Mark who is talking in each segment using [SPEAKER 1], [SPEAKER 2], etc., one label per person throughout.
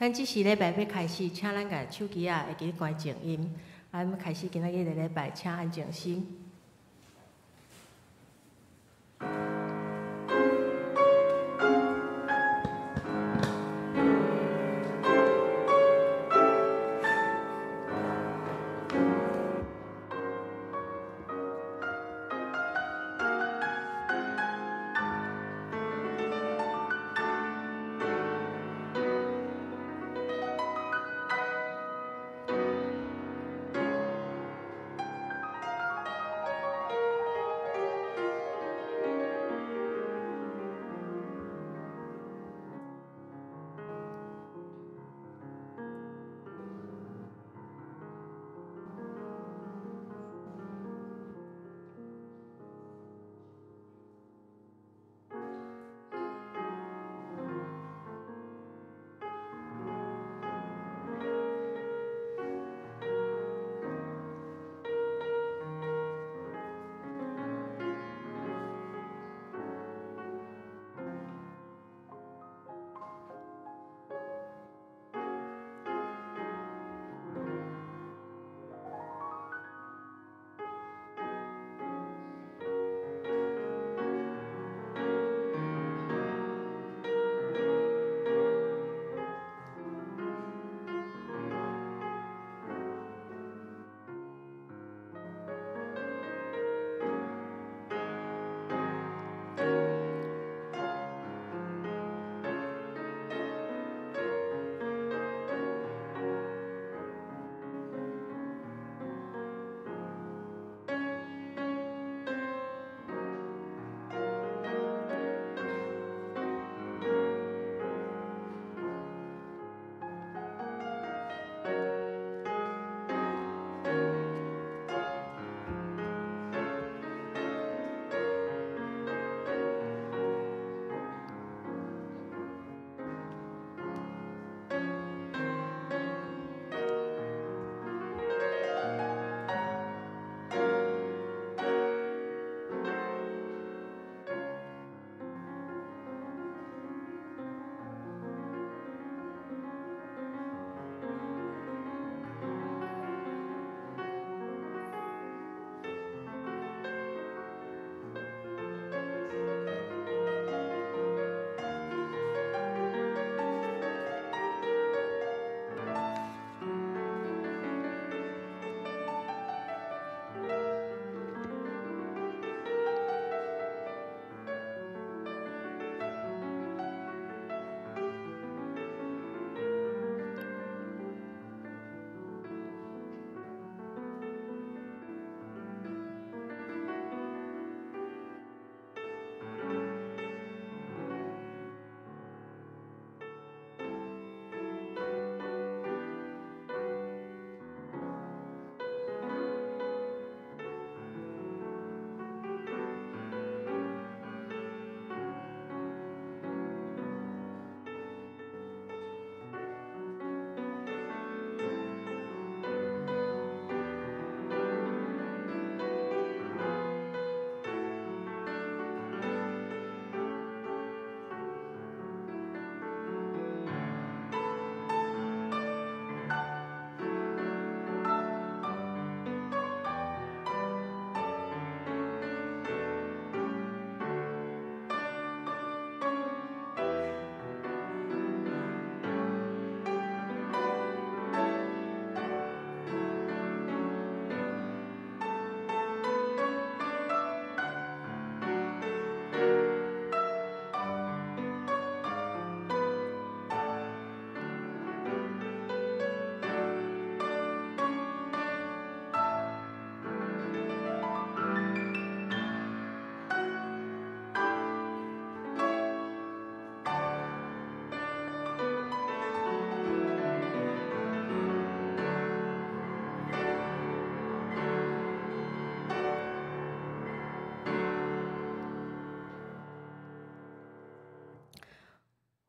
[SPEAKER 1] 咱這時禮拜欲開始，請咱共手機仔會記關靜音。啊，欲開始今仔日的禮拜，請安靜心。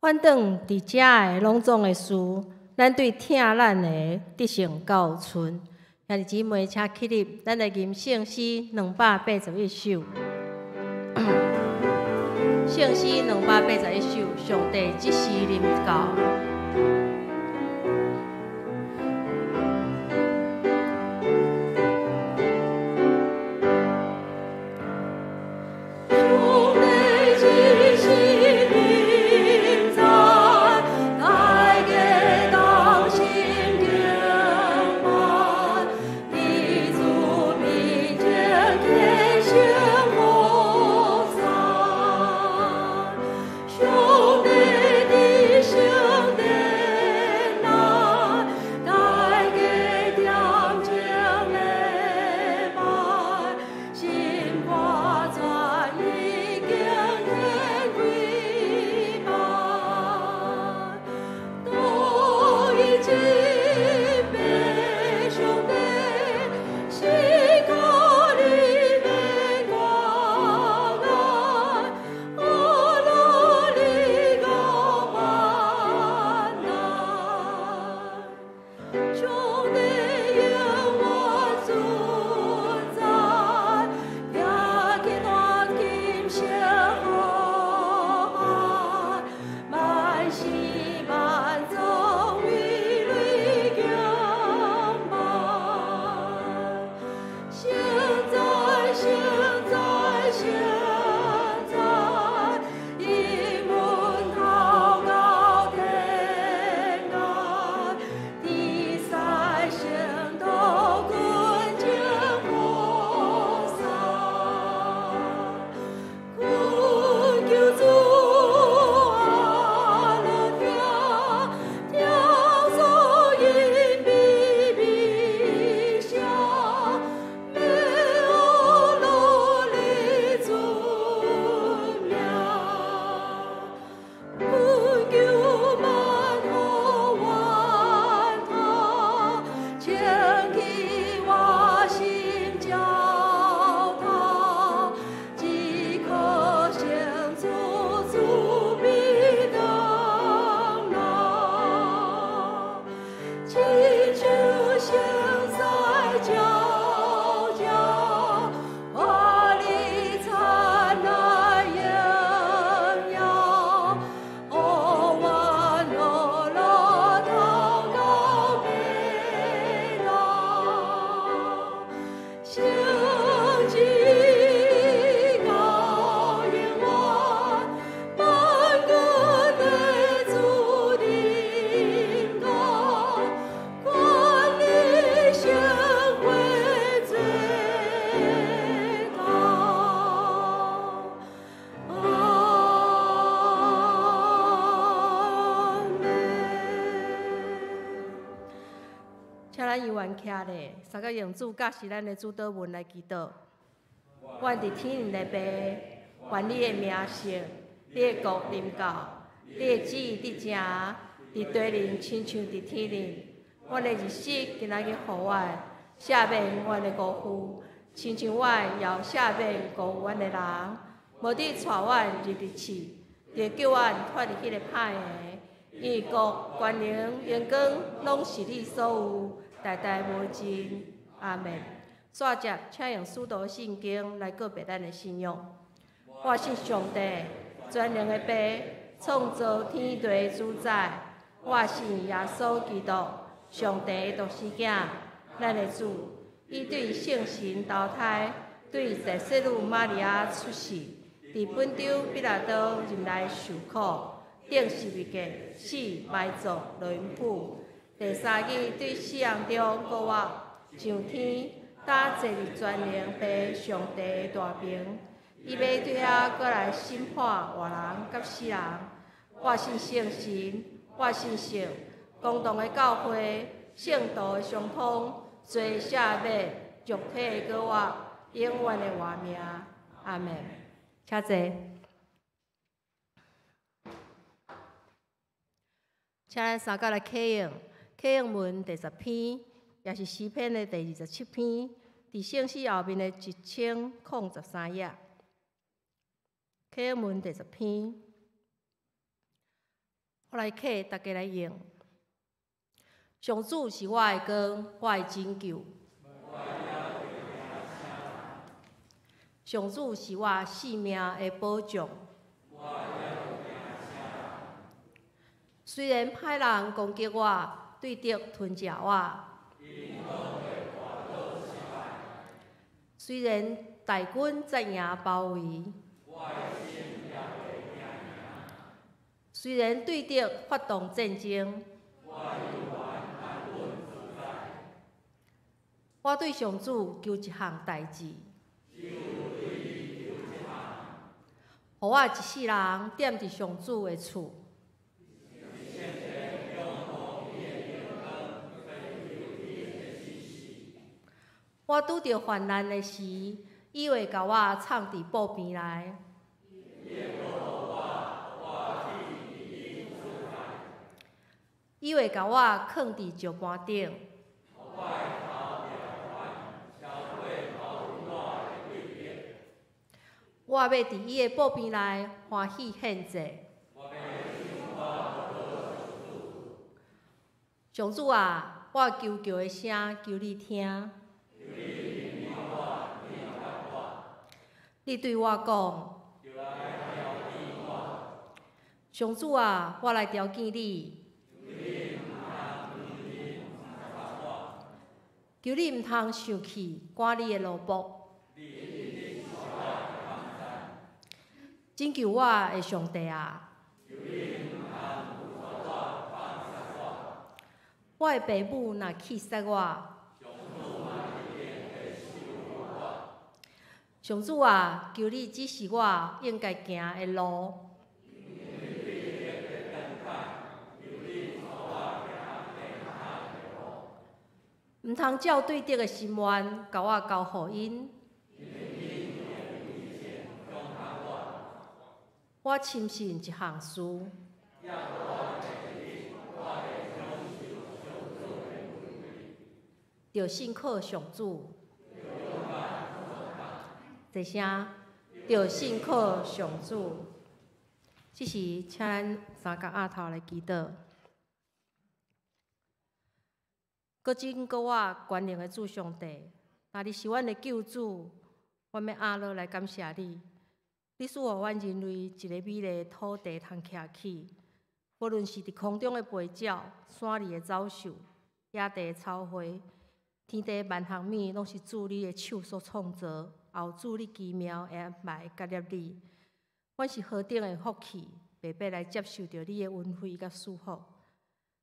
[SPEAKER 1] 反轉佇遮的攏總的事，咱對疼咱的得勝到盡。兄弟姊妹，請起立，咱來吟聖詩281首。聖詩281首，上帝這時臨到。咱猶原徛咧，三角用主教示咱的主禱文來祈禱。阮佇天頂的父，願你的名聖，你的國臨到，你的旨意得成，佇地面親像佇天頂。阮的日食今仔日予阮，赦免阮的辜負，親像阮也有赦免辜負阮的人。無得帶阮入佇試，著救阮脫離彼个歹的。因為國、權能、榮光，攏是你所有，代代無盡。阿們。煞接，請用使徒信經來告白咱的信仰。我信上帝，全能的父，創造天地的主宰。我信耶穌基督，上帝的獨生囝，咱的主。伊對聖神投胎，對大洗女瑪利亞出世，佇本丟彼拉多忍耐受苦，釘十字架，死埋葬，落陰府。第三日對死人中復活，上天，搭坐佇全能父上帝的大爿。伊欲對遐閣來審判活人佮死人。我信聖神，我信聖公同的教會，聖徒的相通，罪赦免，肉體的復活，永遠的活命。阿們。請坐。請咱三角來啟用，啟用文第10篇，也是詩篇的第27篇，佇聖詩後面的1013頁。啟用文第十篇，我來啟，大家來用。上主是我的光，我的拯救。上主是我性命的保障。雖然歹人攻擊我，對敵吞食我，雖然大軍扎營包圍，雖然對敵發動戰爭，我對上主求一項代誌，予我一世人踮佇上主的厝。我拄著患難的時，伊會共我藏佇布邊內。伊會共我囥佇石盤頂。我欲佇伊的布邊內歡喜獻祭。上主啊，我求告的聲，求你聽。你對我講，上主啊，我來召見你。求你毋通生氣，趕你的奴僕。拯救我的上帝啊！我的爸母若棄殺我，上主啊，求你指示我應該行的路。毋通照對敵的心願，共我交予𪜶。我深信一項事。著信靠上主。齊聲，著信靠上主。這時，請咱三角額頭來祈禱。閣真閣我權能的主上帝，若你是阮的救主，阮欲按落來感謝你。你賜予阮人類一个美麗的土地通徛起，無論是佇空中的飛鳥、山裡的走獸、野地的草花、天地萬項物，攏是主你的手所創造，也有主你奇妙的安排佮立你。阮是何等的福氣，白白來接受著你的恩惠佮祝福。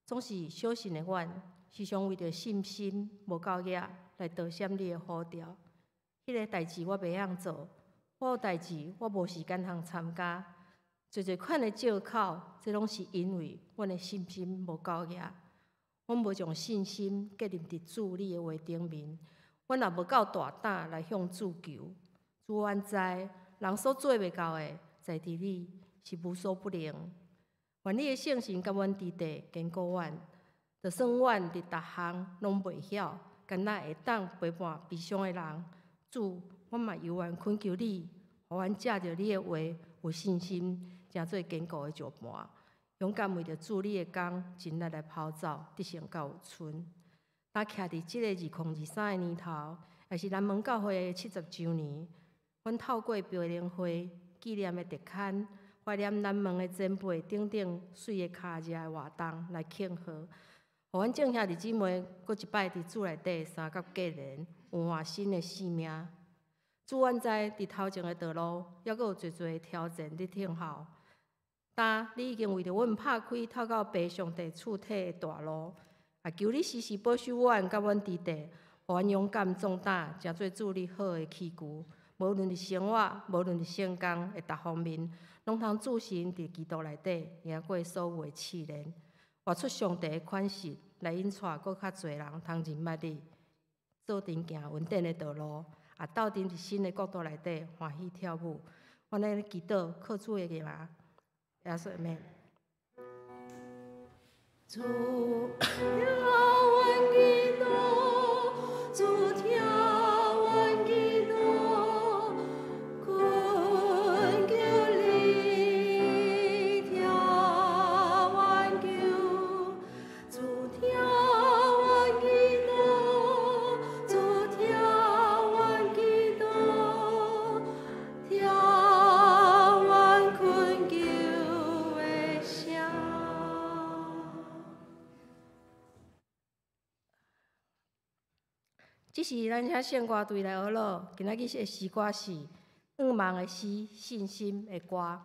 [SPEAKER 1] 總是小信的阮，時常為著信心無夠額來躲閃你的呼召。彼个代誌我袂曉做，彼个代誌我無時間通參加。濟濟款的藉口，這攏是因為阮的信心無夠額。阮無將信心建立佇主你的話頂面，阮也無夠大膽來向主求。主，阮知人所做袂到的，在佇你是無所不能。願你的聖神佮阮佇地堅固阮，就算阮佇逐項攏袂曉，敢若會當陪伴悲傷的人。主，阮嘛猶原懇求你，予阮藉著你的話有信心，成做堅固的石盤，勇敢為著主你的工，盡力來跑走，得勝到有賰。當徛佇這個2023的年頭，也是南門教會的70週年，阮透過培靈會紀念的特刊，懷念南門的前輩等等媠的跤跡的活動來慶賀，予阮眾兄弟姊妹閣一擺佇主內底相佮結連，有換新的生命。主，阮知佇頭前的道路，猶閣有濟濟的挑戰佇等候。但你已經為著阮拍開透到父上帝賜體的大路，也求你時時保守阮佮阮弟弟，予阮勇敢壯膽，成做主你好的器具。無論佇生活，無論佇聖工的逐方面，攏通自信佇基督內底贏過所有的試煉，活出上帝的款式，來引帶閣較濟人通認捌你，做陣行穩定的道路，也鬥陣佇新的國度內底歡喜跳舞。阮咧祈禱，靠主的名，耶穌的名。主聽阮祈禱，主聽阮祈禱，懇求你聽阮求。主聽阮祈禱，主聽阮祈禱，聽阮懇求的聲。這是咱請聖歌隊來學咯。今仔日的詩歌是《仰望的詩》，信心的歌。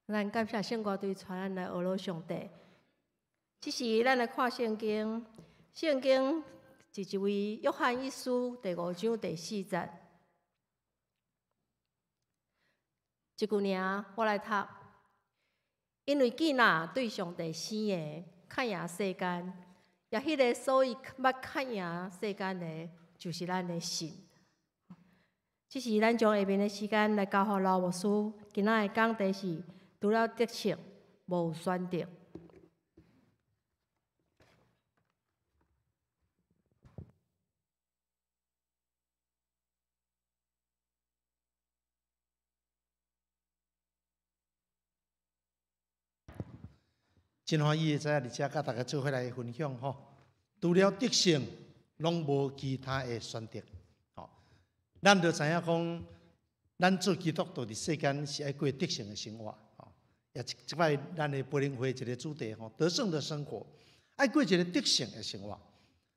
[SPEAKER 1] 咱感謝聖歌隊帶咱來學老上帝。這時，咱來看聖經，聖經是一位約翰一書第五章第四節。一句爾，我來讀。因為囝仔對上帝生的，較贏世間，也彼个所以捌較贏世間的，就是咱的信。這是咱將下面的時間來交予老牧師。今仔的講題是：除了得勝，無選擇。
[SPEAKER 2] 真歡喜會使佇遮佮大家做伙來分享吼。除了得勝，攏無其他的選擇。吼，咱就知影講，咱做基督徒佇世間是愛過得勝的生活。吼，也這擺咱的培靈會一個主題吼，得勝的生活，愛過一個得勝的生活。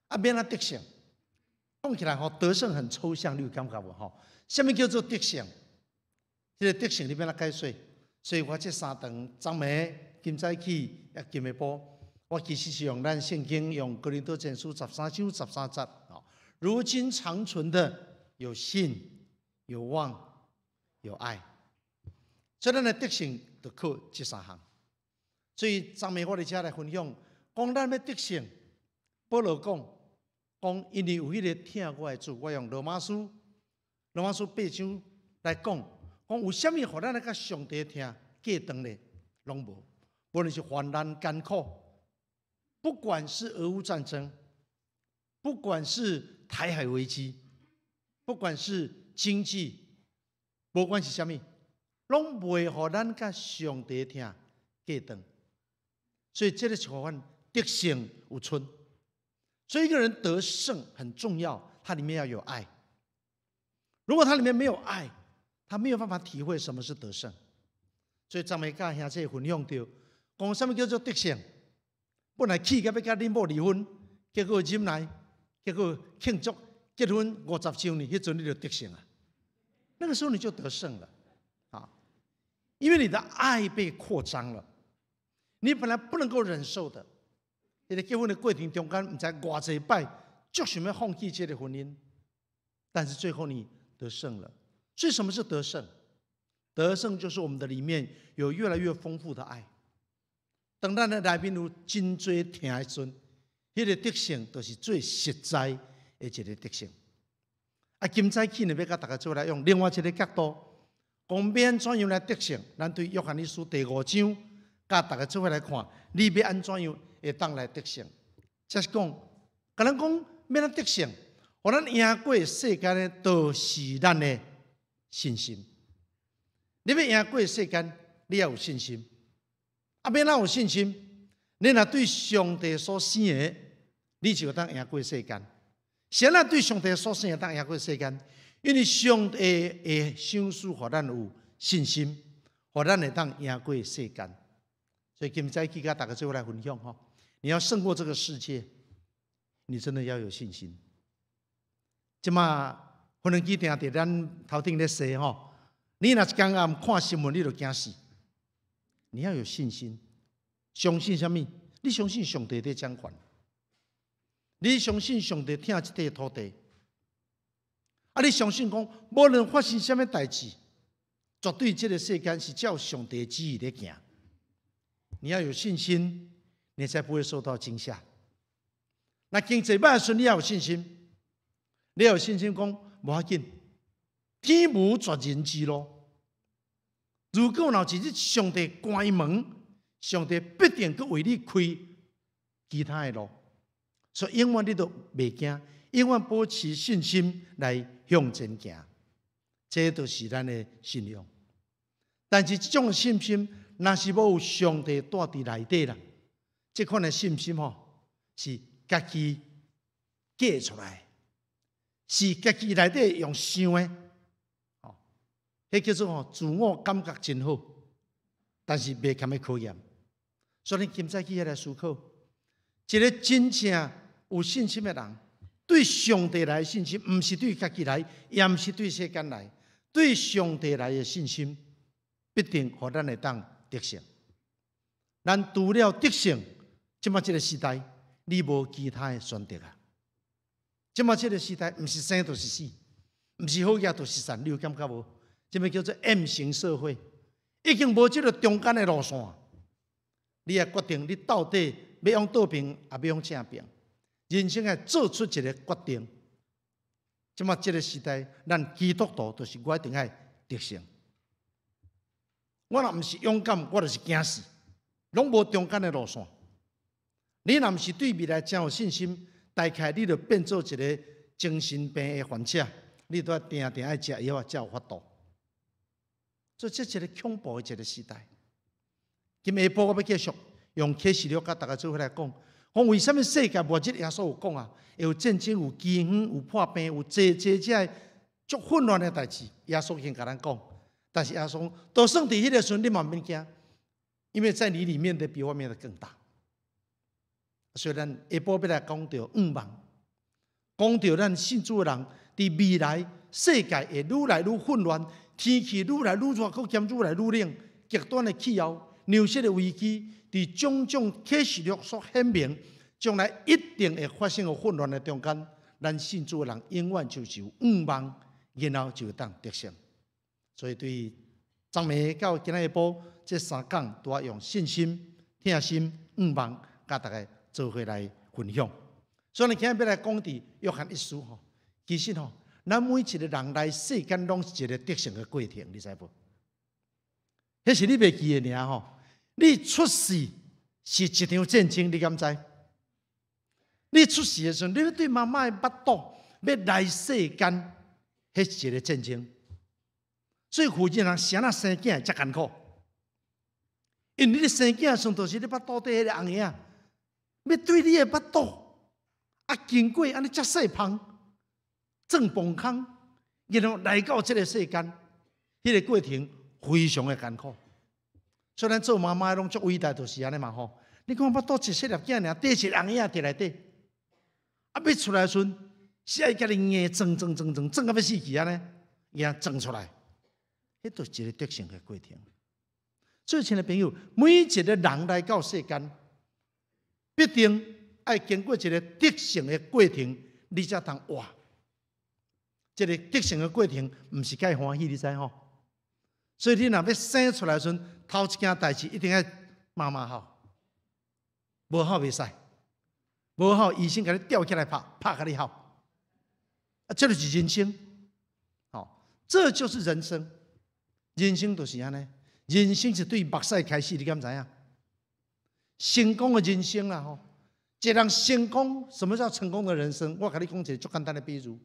[SPEAKER 2] 啊，欲按怎得勝？講起來吼，得勝很抽象，你有感覺無吼？啥物叫做得勝？這個得勝你欲按怎解說？所以我這三堂昨暝、今早起、抑今晡晡，我其實是用咱聖經，用哥林多前書十三章十三節。如今長存的有信、有望、有愛。所以咱的得勝就靠這三項。所以昨暝我佇遮來分享，講咱欲得勝，保羅講，講因為有彼个疼我的主，我用羅馬書，羅馬書八章來講，講有啥物予咱來佮上帝疼隔斷咧，攏無。無論是患難艱苦，不管是俄烏戰爭，不管是台海危機，不管是經濟，無管是啥物，攏袂予咱佮上帝疼隔斷。所以這个是予阮得勝有賰。所以一個人得勝很重要，他裡面要有愛。如果他裡面沒有愛，他沒有辦法體會什麼是得勝。所以昨暝佮兄弟分享著，講啥物叫做得勝？本來氣甲欲佮恁某離婚，結果忍耐，結果慶祝結婚五十週年，彼陣你就得勝啊！那個時候你就得勝了啊！因為你的愛被擴張了，你本來不能夠忍受的，你在結婚的過程中間，毋知偌濟擺，足想欲放棄這个婚姻，但是最後你得勝了。所以什麼是得勝？得勝就是我們的裡面有越來越豐富的愛。當咱的內面有真濟疼的時陣，彼个得勝就是最實在的一个得勝。啊，今早起呢，欲佮大家做來用另外一个角度，講欲按怎樣來得勝。咱對約翰一書第五章，佮大家做伙來看，你欲按怎樣會當來得勝？這是講，共咱講欲按怎得勝，予咱贏過世間的，就是咱的信心。你欲贏過世間，你要有信心。啊，欲按怎有信心？你若對上帝所生的，你就會當贏過世間。誰若對上帝所生的當贏過世間？因為上帝會賞賜予咱有信心，予咱會當贏過世間。所以今早起佮大家做伙來分享吼，你要勝過這個世界，你真的要有信心。這馬無人機定佇咱頭頂咧踅吼，你若一工暗看新聞，你就驚死。你要有信心，相信啥物？你相信上帝佇掌權，你相信上帝疼這塊土地，啊！你相信講，無論發生啥物代誌，絕對這个世間是照上帝旨意咧行。你要有信心，你才不會受到驚嚇。若經濟歹的時陣，你要有信心，你要有信心講無要緊，天無絕人之路。如果若有一日上帝關門，上帝必定閣為你開其他的路。所以永遠你都袂驚，永遠保持信心來向前行，這就是咱的信仰。但是這種信心，若是無有上帝帶佇內底啦，這款的信心吼是家己計出來，是家己內底用想的，吼，彼叫做吼自我感覺真好，但是袂堪得考驗。所以你今早起來思考，一個真正有信心的人，對上帝來的信心，毋是對家己來，也毋是對世間來，對上帝來的信心，必定予咱會當得勝。咱除了得勝，這馬這个時代，你無其他的選擇啊！這馬這个時代，毋是生就是死，毋是好額就是散，你有感覺無？這物叫做 M 型社會，已經無這个中間的路線。你愛決定你到底欲往佗爿，抑欲往正爿？人生愛做出一个決定。這馬這个時代，咱基督徒就是我一定愛得勝。我若毋是勇敢，我就是驚死，攏無中間的路線。你若毋是對未來真有信心，大概你就變做一个精神病的患者，你都愛定定愛食藥啊，才有法度。所以這是一个恐怖的一个時代。今下晡我欲繼續用啟示錄佮大家做伙來講，講為啥物世界末日耶穌有講啊？有戰爭、有饑荒、有破病、有濟濟這足混亂的代誌，耶穌已經共咱講。但是耶穌講，就算佇彼个時陣，你嘛免驚，因為在你裡面的比外面的更大。所以咱下晡欲來講著向望，講著咱信主的人佇未來世界會愈來愈混亂，天氣愈來愈熱，閣兼愈來愈冷，極端的氣候、糧食的危機，佇種種啟示錄所顯明，將來一定會發生的混亂的中間，咱信主的人永遠就是有向望，然後就會當得勝。所以對昨暝到今仔下晡這三講，都愛用信心、疼心、向望，佮大家做伙來分享。所以，今日欲來講佇約翰一書吼，其實吼，咱每一个人來世間攏是一个得勝的過程，你知無？彼是你袂記的爾吼。你出世是一場戰爭，你敢知？你出世的時陣，你欲對媽媽的腹肚欲來世間，彼是一个戰爭。所以婦人生哪生囝會遮艱苦，因為你生囝的時陣，就是你腹肚底彼个紅嬰仔，欲對你的腹肚啊，經過按呢遮細芳，鑽崩空，然後來到這个世間，彼个過程非常的艱苦。所以咱做媽媽的攏足偉大，就是按呢嘛吼。你看腹肚一細粒囝爾，綴一个紅嬰仔佇內底，啊，欲出來的時陣，是愛共你硬鑽鑽鑽鑽鑽到欲死去按呢，硬鑽出來，彼就是一個得勝的過程。所以，親愛的朋友，每一个人來到世間，必定愛經過一個得勝的過程，你才通活。這个得勝的過程，毋是蓋歡喜，你知吼？所以你若欲生出來的時陣，頭一件代誌一定愛媽媽哭，無哭袂使，無哭醫生共你吊起來拍，拍共你哭。啊，這就是人生，吼，這就是人生。人生就是按呢，人生是對目屎開始，你敢知影？成功的人生啦，吼，一个人成功，什麼叫成功的人生？我共你講一个足簡單的比喻，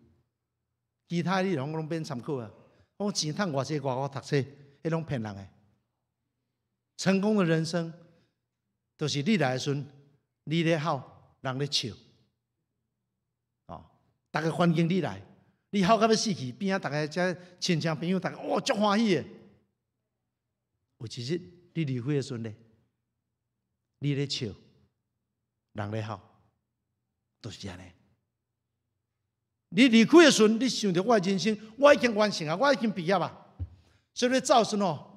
[SPEAKER 2] 其他你攏攏免參考啊。講錢趁偌濟，外國讀冊，彼攏騙人的。成功的人生，就是你來的時陣，你咧哭，人咧笑。哦，逐家歡迎你來，你哭到欲死去，邊仔逐家遮親戚朋友，逐家哦足歡喜的。有一日你離開的時陣咧，你咧笑，人咧哭，就是按呢。你離開的時陣，你想著我的人生，我已經完成啊，我已經畢業啊。所以你走時哦，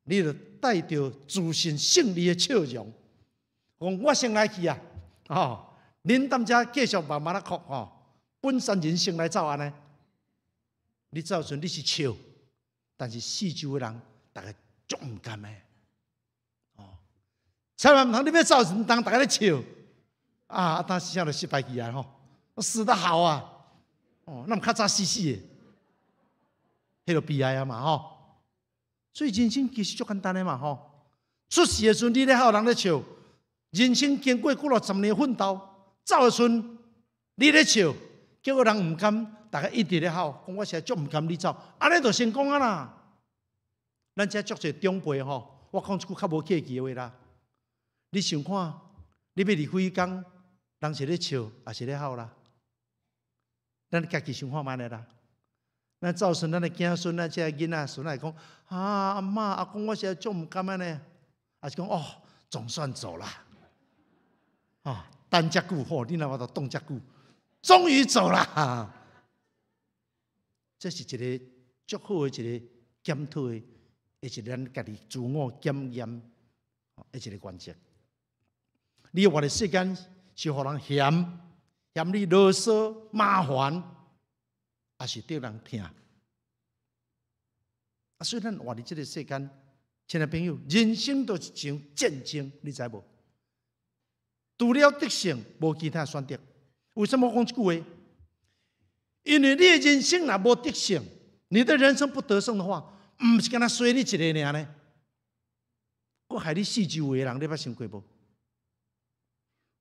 [SPEAKER 2] 你就帶著自信勝利的笑容，講我先來去啊，吼，恁踮遮繼續慢慢仔哭吼，本山人先來走按呢。你走時陣你是笑，但是四周的人逐家足毋甘的，哦，千萬毋通你欲走時陣，當逐家咧笑，啊，當時就失敗去啊吼，死得好啊，哦，那毋較早死死的，彼就悲哀啊嘛吼。所以人生其實足簡單的嘛吼。出世的時陣你咧哭，人咧笑；人生經過幾若十年奮鬥，走的時陣你咧笑，結果人毋甘，逐家一直咧哭，講我實在足毋甘你走，按呢就成功啊啦。咱遮足濟長輩吼，我講一句較無客氣的話啦。你想看，你欲離開彼工，人是咧笑，抑是咧哭啦？咱家己想看覓啦。咱走時，咱的囝孫，咱這个囡仔孫仔會講：啊，阿嬤阿公，我實在足毋甘按呢。抑是講哦，總算走了。哦，等遮久吼，你若有法度等遮久，終於走了。這是一个足好的一个檢討的是咱家己自我檢驗的一個原則。你活佇世間是予人嫌，嫌你囉嗦麻煩，抑是得人疼？啊，所以咱活佇這個世間，親愛朋友，人生就是一場戰爭，你知無？除了得勝，無其他選擇。為什麼我講這句話？因為你的人生若無得勝，你的人生不得勝的話，毋是干焦衰你一个爾呢，閣害你四周圍的人，你捌想過無？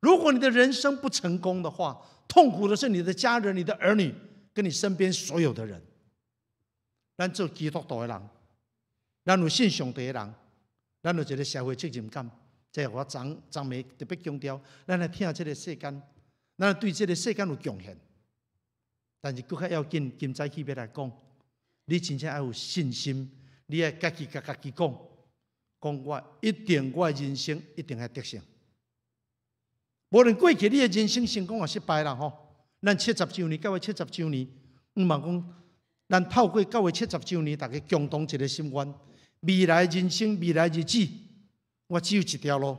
[SPEAKER 2] 如果你的人生不成功的話，痛苦的是你的家人、你的兒女，跟你身邊所有的人。咱做基督徒的人，咱有信上帝的人，咱有一個社會責任感。這我昨昨暝特別強調，咱來疼這個世間，咱對這個世間有貢獻。但是閣較要緊，今早起欲來講，你真正愛有信心，你愛家己共家己講，講我一定我的人生一定會得勝。無論過去你的人生成功抑失敗啦吼，咱七十週年，教會七十週年，毋茫講，咱透過教會七十週年，大家共同一個心願，未來人生，未來日子，我只有一條路，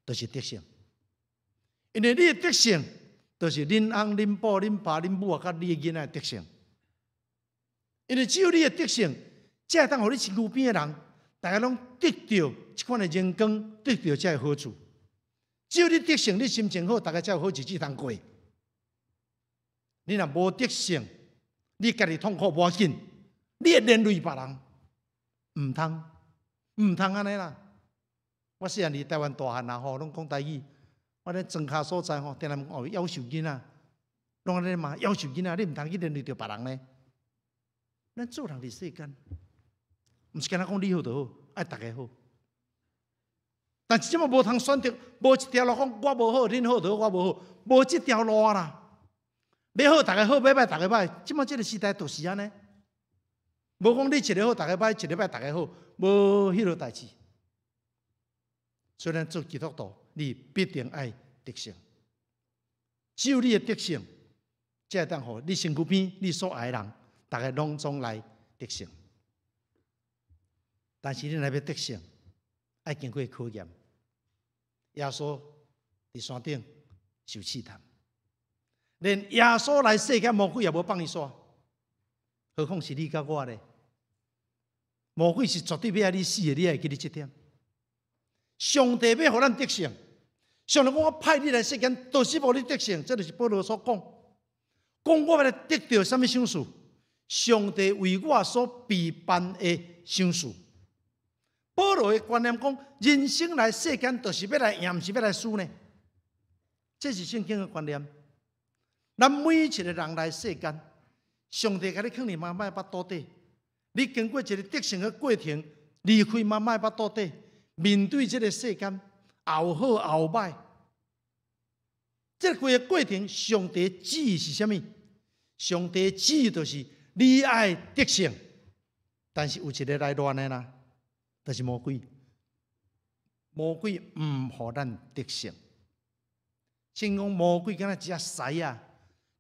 [SPEAKER 2] 就是得勝。因為你的得勝，就是恁翁、恁某、恁爸、恁母啊，佮你的囡仔得勝。因為只有你的得勝，才會當予你身軀邊的人，大家攏得著這款的榮光，得著這个好處。只有你得勝，你心情好，大家才有好日子通過。你若無得勝，你家己痛苦無要緊，你會連累別人，毋通，毋通按呢啦。我細漢佇台灣大漢啊吼，攏講台語。我咧莊跤所在吼，定定講哦，夭壽囡仔，攏按呢罵夭壽囡仔，你毋通去連累著別人呢。咱做人佇世間，毋是干焦講你好就好，愛逐家好。但是這馬無通選擇，無一條路講我無好，恁好就好，我無好，無這條路啦。欲好逐家好，欲歹逐家歹。這馬這個時代就是按呢，無講你一个好，逐家歹；一个歹，逐家好，無彼落代誌。所以咱做基督徒，你必定愛得勝。只有你的得勝，才會當予你身軀邊你所愛的人，逐家攏總來得勝。但是你若欲得勝，愛經過考驗。耶穌佇山頂受試探，連耶穌來世間，魔鬼也無放伊煞，何況是你佮我咧？魔鬼是絕對欲愛你死的，你愛會記得這點。上帝欲予咱得勝，上帝講我派你來世間，就是予你得勝，這就是保羅所講。講我欲來得著啥物賞賜？上帝為我所備辦的賞賜。保羅的觀念講，人生來世間就是欲來贏，毋是欲來輸呢。這是聖經的觀念。咱每一個人來世間，上帝共你囥佇媽媽的腹肚底，你經過一個得勝的過程，離開媽媽的腹肚底，面對這個世間，有好有歹。這規个過程，上帝旨意是啥物？上帝旨意就是你愛得勝，但是有一個來亂的啦，就是魔鬼。魔鬼毋予咱得勝。聖經講魔鬼敢若一隻獅仔，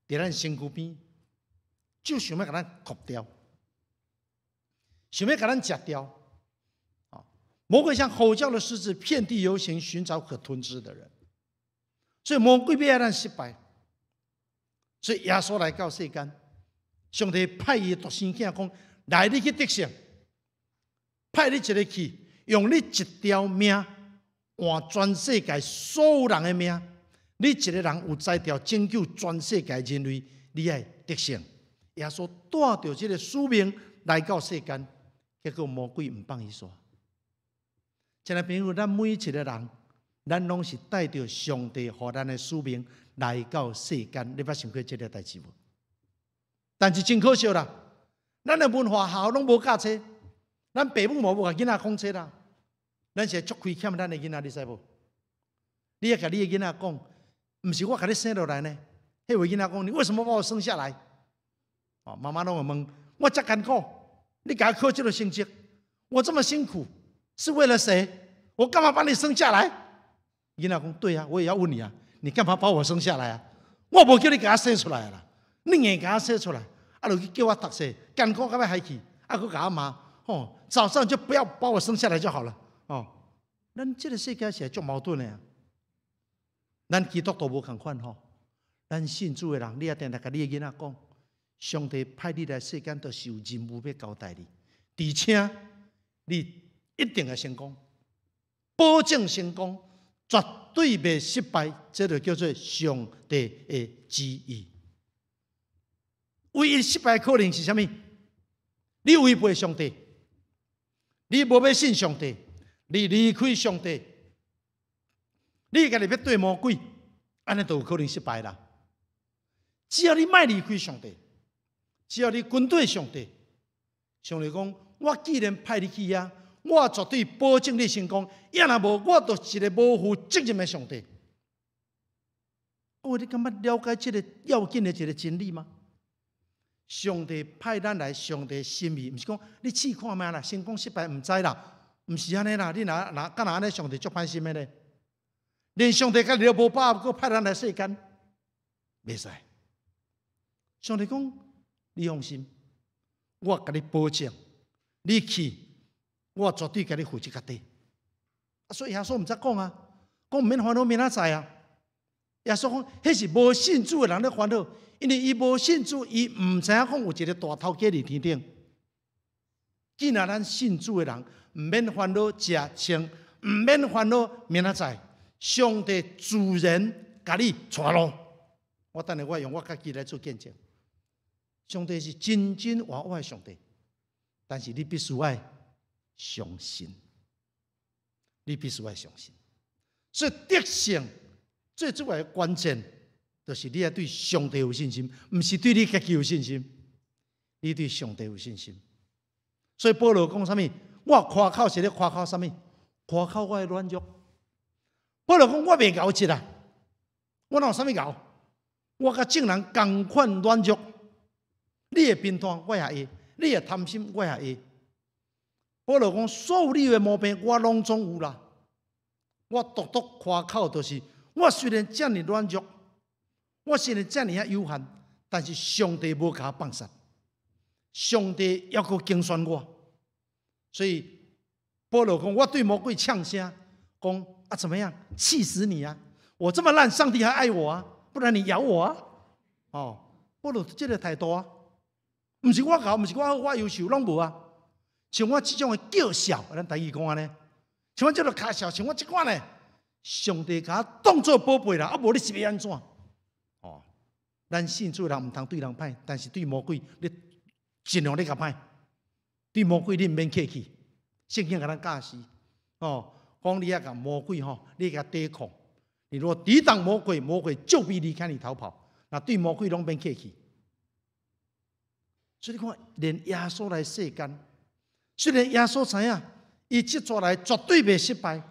[SPEAKER 2] 佇咱身軀邊，就想欲共咱囥掉，想欲共咱食掉。魔鬼像吼叫的獅子，遍地遊行，尋找可吞吃的人。所以魔鬼欲愛咱失敗。所以耶穌來到世間，上帝派伊獨生囝講：來，你去得勝，派你一个去，用你一條命換全世界所有人的命。你一个人有才調拯救全世界人類，你愛得勝。耶穌帶著這个使命來到世間，結果魔鬼毋放伊煞。親愛朋友，咱每一个人，咱攏是帶著上帝予咱的使命來到世間。你捌想過這个代誌無？但是真可惜啦，咱的文化學校攏無教冊，咱爸母嘛無共囡仔講冊啦。咱是足虧欠咱的囡仔，你知無？你愛共你的囡仔講，毋是我共你生落來呢。彼位囡仔講，你為什麼把我生下來？哦，媽媽攏會問，我遮艱苦，你共我考這个成績，我這麼辛苦，是為了誰？我幹嘛把你生下來？囡仔講，對啊，我也要問你啊，你幹嘛把我生下來啊？我無叫你共我生出來啦，你硬共我生出來，啊，就去叫我讀冊，艱苦到欲害去，啊，閣共我罵，哦，早上就不要把我生下來就好了。哦，咱這個世界是足矛盾的啊。咱基督徒無仝款吼，咱信主的人，你也定定共你的囡仔講，上帝派你來世間，就是有任務欲交代你，而且你一定會成功，保證成功，絕對袂失敗，這就叫做上帝的旨意。唯一失敗可能是啥物？你違背上帝，你無欲信上帝，你離開上帝，你家己欲綴魔鬼，按呢就有可能失敗啦。只要你莫離開上帝，只要你跟綴上帝，上帝講：我既然派你去遐，我絕對保證你成功。抑若無，我就是一个無負責任的上帝。哦，你敢捌了解這个要緊的一个真理嗎？上帝派咱來，上帝心意，毋是講你試看覓啦，成功失敗毋知啦，毋是按呢啦。你若若敢若按呢，上帝足歹心的咧。連上帝家己都無把握，閣派咱來世間，袂使。上帝講，你放心，我共你保證，你去，我絕對共你負責到底。所以耶穌毋才講啊，講毋免煩惱明仔載啊。耶穌講，彼是無信主的人咧煩惱，因為伊無信主，伊毋知影講有一个大頭家佇天頂。既然咱信主的人，毋免煩惱食穿，毋免煩惱明仔載，上帝自然共你帶路。我等下我用我家己來做見證。上帝是真真活活的上帝，但是你必須愛相信，你必須愛相信。所以得勝最主要的關鍵，就是你愛對上帝有信心，毋是對你家己有信心，你對上帝有信心。所以保羅講啥物？我誇口是咧誇口啥物？誇口我的軟弱。保羅講我袂𠢕一啦，我哪有啥物𠢕？我佮眾人仝款軟弱。你的貧惰我也會，你的貪心我也會。保羅講所有你的毛病我攏總有啦。我獨獨誇口就是，我雖然遮爾軟弱，我雖然遮爾仔有限，但是上帝無共我放殺，上帝猶閣揀選我。所以保羅講，我對魔鬼嗆聲，講啊怎麼樣？氣死你啊！我這麼爛，上帝還愛我啊？不然你咬我啊？哦，保羅這個態度啊，毋是我𠢕，毋是我好，我優秀，攏無啊。像我這種的叫痟，咱台語講按呢，像我這個跤痟，像我這款的，上帝共我當做寶貝啦，啊無你是欲按怎？哦，咱信主人毋通對人歹，但是對魔鬼，你盡量咧共歹。對魔鬼你毋免客氣，聖經共咱教示，哦，講你愛共魔鬼吼，你共抵抗，你若抵擋魔鬼，魔鬼就必離開你逃跑。那對魔鬼攏免客氣。所以你看，連耶穌來世間，雖然耶穌知影，伊這逝來絕對袂失敗，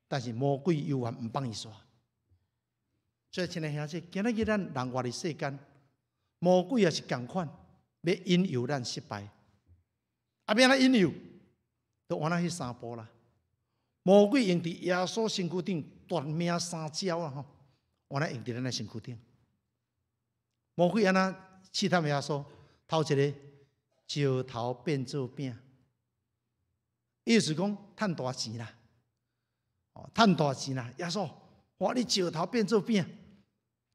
[SPEAKER 2] 但是魔鬼猶原毋放伊煞。所以，親愛兄弟，今仔日咱人活佇世間，魔鬼也是仝款，欲引誘咱失敗。啊，欲按怎引誘？就按那彼三步啦。魔鬼用佇耶穌身軀頂奪命三招啊！吼，按怎用佇咱的身軀頂？魔鬼按怎試探耶穌？頭一个石頭變做餅，意思講趁大錢啦，哦，趁大錢啦！耶穌，哇，你石頭變做餅，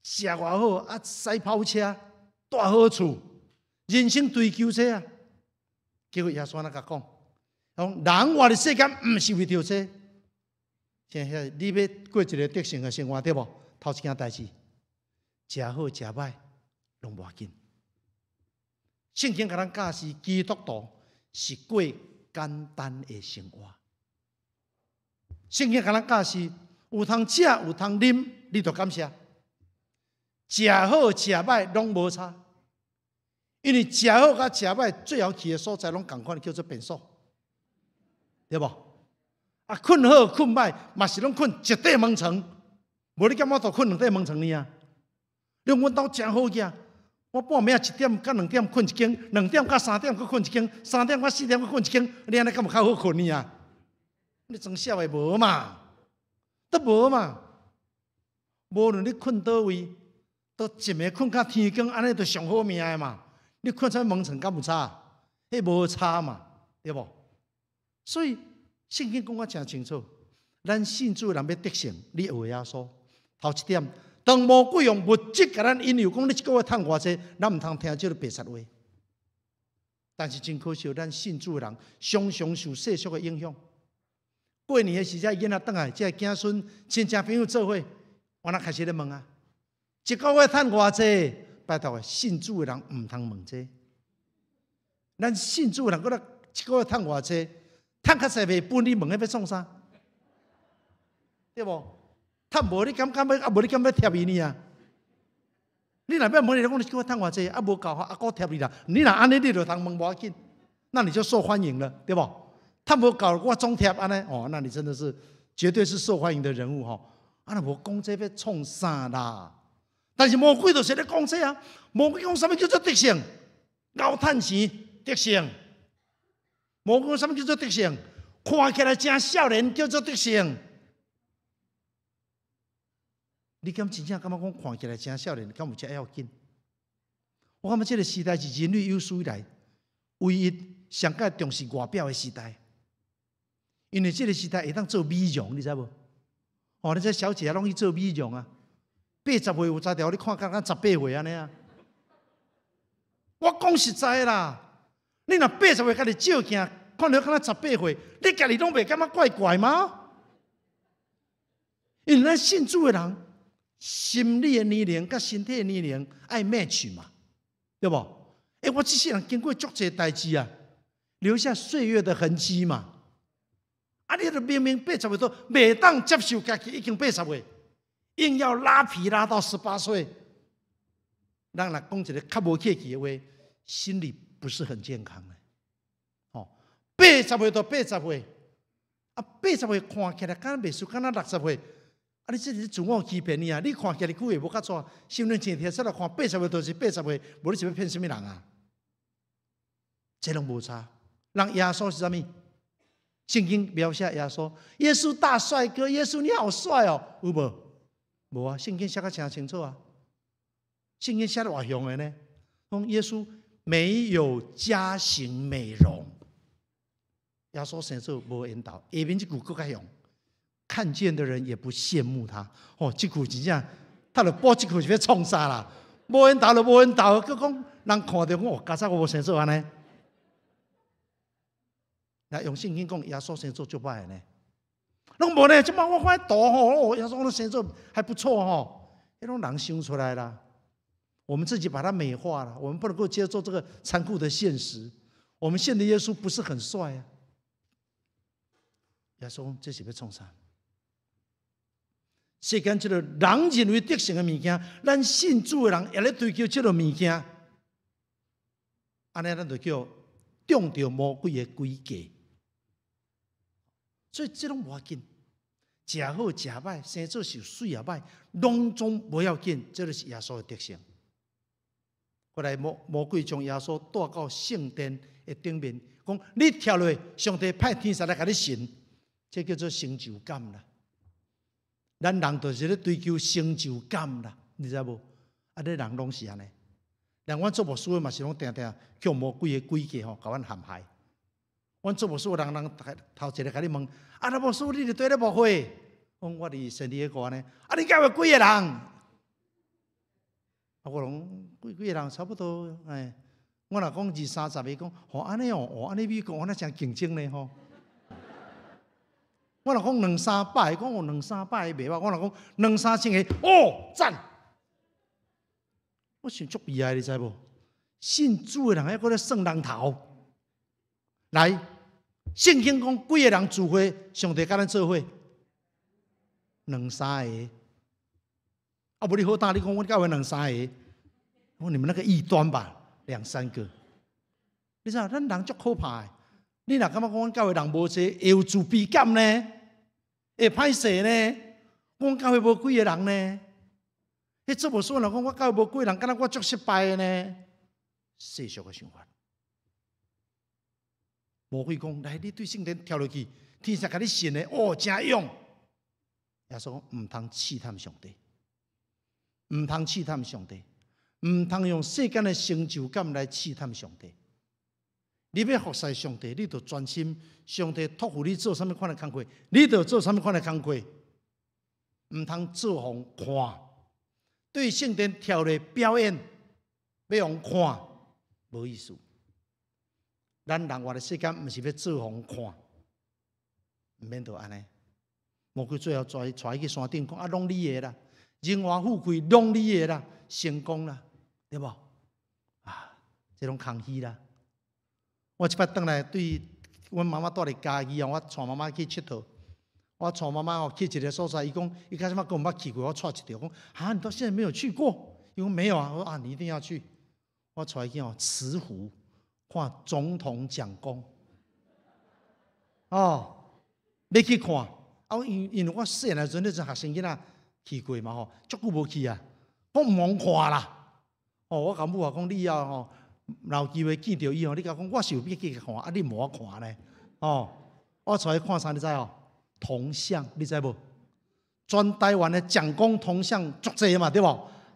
[SPEAKER 2] 食偌好啊，駛跑車，住好厝，人生追求這啊！結果耶穌按怎共講？講人活佇世間，毋是為著這。現在你欲過一个得勝的生活對無？頭一件代誌，食好食歹攏無要緊。聖經共咱教示，基督徒是過簡單的生活。聖經共咱教示，有通食有通啉，你就感謝。食好食歹攏無差，因為食好佮食歹，最後去的所在攏仝款，叫做便所，對無？啊，睏好睏歹，嘛是攏睏一塊毛床，無你感覺都睏兩塊毛床爾啊？你講阮兜誠好額，我半暝1點到2點睏一間，2點到3點閣睏一間，3點到4點閣睏一間，你按呢敢有較好睏爾啊？你裝痟的無嘛？都無嘛？無論你睏佗位，都一暝睏到天光，按呢就上好命的嘛。你睏啥物毛床敢有差？彼無差嘛，對無？所以聖經講甲誠清楚，咱信主的人欲得勝，你學耶穌。頭一點，當魔鬼用物質共咱引誘，講你一個月趁偌濟，咱毋通聽這个白賊話。但是真可惜，咱信主的人常常受世俗的影響。過年的時陣，囡仔轉來，這个囝孫親戚朋友做伙，我若開始咧問啊，一個月趁偌濟？拜託，信主的人毋通問這個。咱信主的人，閣咧一個月趁偌濟？趁較濟袂分，你問彼欲創啥？對無？趁無你敢敢欲啊？無你敢欲貼伊呢啊？你若欲問伊講你一個月趁偌濟？啊無夠啊，閣貼你啦！你若按呢，你就通問無要緊，那你就受歡迎了，對無？趁無夠我總貼按呢，哦，那你真的是絕對是受歡迎的人物吼。啊，若無講這欲創啥啦？但是魔鬼就是咧講這啊，魔鬼講啥物叫做得勝？𠢕趁錢得勝。魔鬼講啥物叫做得勝？看起來誠少年叫做得勝。你敢真正感覺講看起來誠少年，敢有遮要緊？我感覺這個時代是人類有史以來唯一上蓋重視外表的時代。因為這個時代會當做美容，你知無？哦，你這小姐攏去做美容啊！80歲有才調，你看敢若18歲按呢啊！我講實在啦，你若八十歲家己照鏡，看著敢若十八歲，你家己攏袂感覺怪怪嗎？因為咱信主的人，心理的年齡佮身體的年齡愛 match 嘛，對無？欸，我這世人經過足濟代誌啊，留下歲月的痕跡嘛。啊！你著明明八十歲都袂當接受家己已經八十歲，硬要拉皮拉到18歲。咱來講一个較無客氣的話，心理不是很健康的。哦，八十歲就八十歲，啊，八十歲看起來敢若袂輸，敢若60歲。啊！你這是自我欺騙你啊！你看起來久會無較煞，身份證摕出來看，八十歲就是八十歲，無你是欲騙啥物人啊？這攏無差。人耶穌是啥物？聖經描寫耶穌，耶穌大帥哥，耶穌你好帥哦，有無？無啊！聖經寫甲誠清楚啊！聖經寫得偌雄的呢？講耶穌沒有加形美容，耶穌生做無緣投，下面這句閣較雄，看見的人也不羨慕他。哦，這句真正，他著補這句是欲創啥啦？無緣投就無緣投，閣講人看著講哦，佳哉我無生做按呢。來用聖經講，耶穌生做足歹的呢？攏無呢？這擺我看圖吼，哦，耶穌攏生做還不錯吼，彼攏人想出來啦。我們自己把它美化了，我們不能夠接受這個殘酷的現實。我們現的耶穌不是很帥啊。耶穌這是欲創啥？世間這個人認為得勝的物件，咱信主的人也咧追求這個物件，按呢咱就叫中著魔鬼的詭計。所以這攏無要緊，食好食歹，生做是媠也歹，攏總無要緊，這就是耶穌的得勝。後來魔鬼將耶穌帶到聖殿的頂面，講你跳落，上帝派天使來共你神，這叫做成就感啦。咱人就是咧追求成就感啦，你知無？啊，你人攏是按呢。連阮做牧師的嘛是攏定定予魔鬼的詭計吼，共阮陷害。阮做牧師的人，人頭一个共你問：啊，那牧師你佇佗咧牧會？講我佇聖地亞哥呢。啊，你教會幾個人？啊，我講幾幾個人差不多，哎，我若講二三十个，講吼按呢哦，哦按呢美國按呢誠競爭呢吼。我若講兩三百個，講哦兩三百個袂歹。我若講兩三千個，哦讚！我想足悲哀，你知無？信主的人還閣咧算人頭。來，聖經講幾个人聚會，上帝佮咱做伙，兩三个。啊，無你好膽，你講阮教會兩三个，我你們那個異端吧，兩三個。你知影，咱人足可怕的。你若感覺講阮教會人無濟，會有自卑感呢？會歹勢呢？阮教會無幾個人呢？彼做牧師若講我教會無幾個人，敢若我足失敗的呢？世俗的想法。魔鬼講：來，你對聖殿跳落去，天使共你神的，哦，誠勇。耶穌講：毋通試探上帝，毋通試探上帝，毋通用世間的成就感來試探上帝。你欲服侍上帝，你就專心。上帝託付你做啥物款的工課，你就做啥物款的工課，毋通做予人看。對聖殿跳咧表演，欲予人看，無意思。咱人活佇世間，毋是欲做予人看，毋免著按呢。魔鬼最後帶伊去山頂，講啊，攏你的啦，榮華富貴攏你的啦，成功啦，對無？啊，這攏空虛啦。我這擺轉來對阮媽媽蹛佇嘉義哦，我帶媽媽去𨑨迌。我帶媽媽哦去一个所在，伊講伊開始嘛閣毋捌去過，我帶一條講啊，你到現在沒有去過？伊講沒有啊，我說啊，你一定要去。我帶伊去哦，慈湖看總統蔣公。哦，欲去看啊？因為我細漢時陣，彼陣學生囡仔去過嘛吼，足久無去啊，我毋予看啦。哦，我共母仔講，你以後吼，若有機會見著伊吼，你共講我是有欲去看，啊，你無予我看呢？哦，我帶伊看啥？你知哦？銅像，你知無？全台灣的蔣公銅像足濟嘛，對無？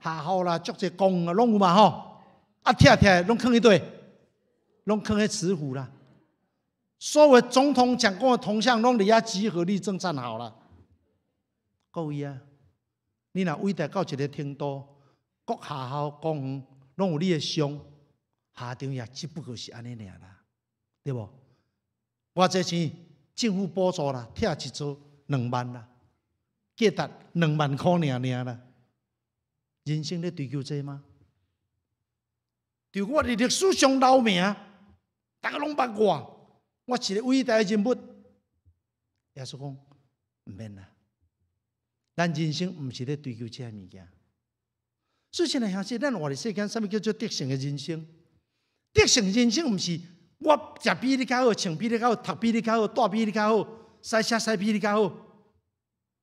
[SPEAKER 2] 學校啦，足濟公啊，攏有嘛吼。啊，拆拆攏囥佇佗？攏囥佇慈湖啦。所有總統蔣公的銅像攏佇遐集合立正站好啦。各位啊，你若偉大到一个程度，各學校公園攏有你的像，校長也只不過是按呢爾啦，對無？偌濟錢，政府補助啦，拆一座2萬啦，價值2萬箍爾爾啦。人生咧追求這嗎？對我佇歷史上留名，逐家攏捌我，我是一个偉大的人物。耶穌講毋免啦，咱人生毋是咧追求這个物件。所以，親愛兄弟，咱活佇世間，啥物叫做得勝的人生？得勝人生毋是我食比你較好，穿比你較好，讀比你較好，蹛比你較好，駛車駛比你較好，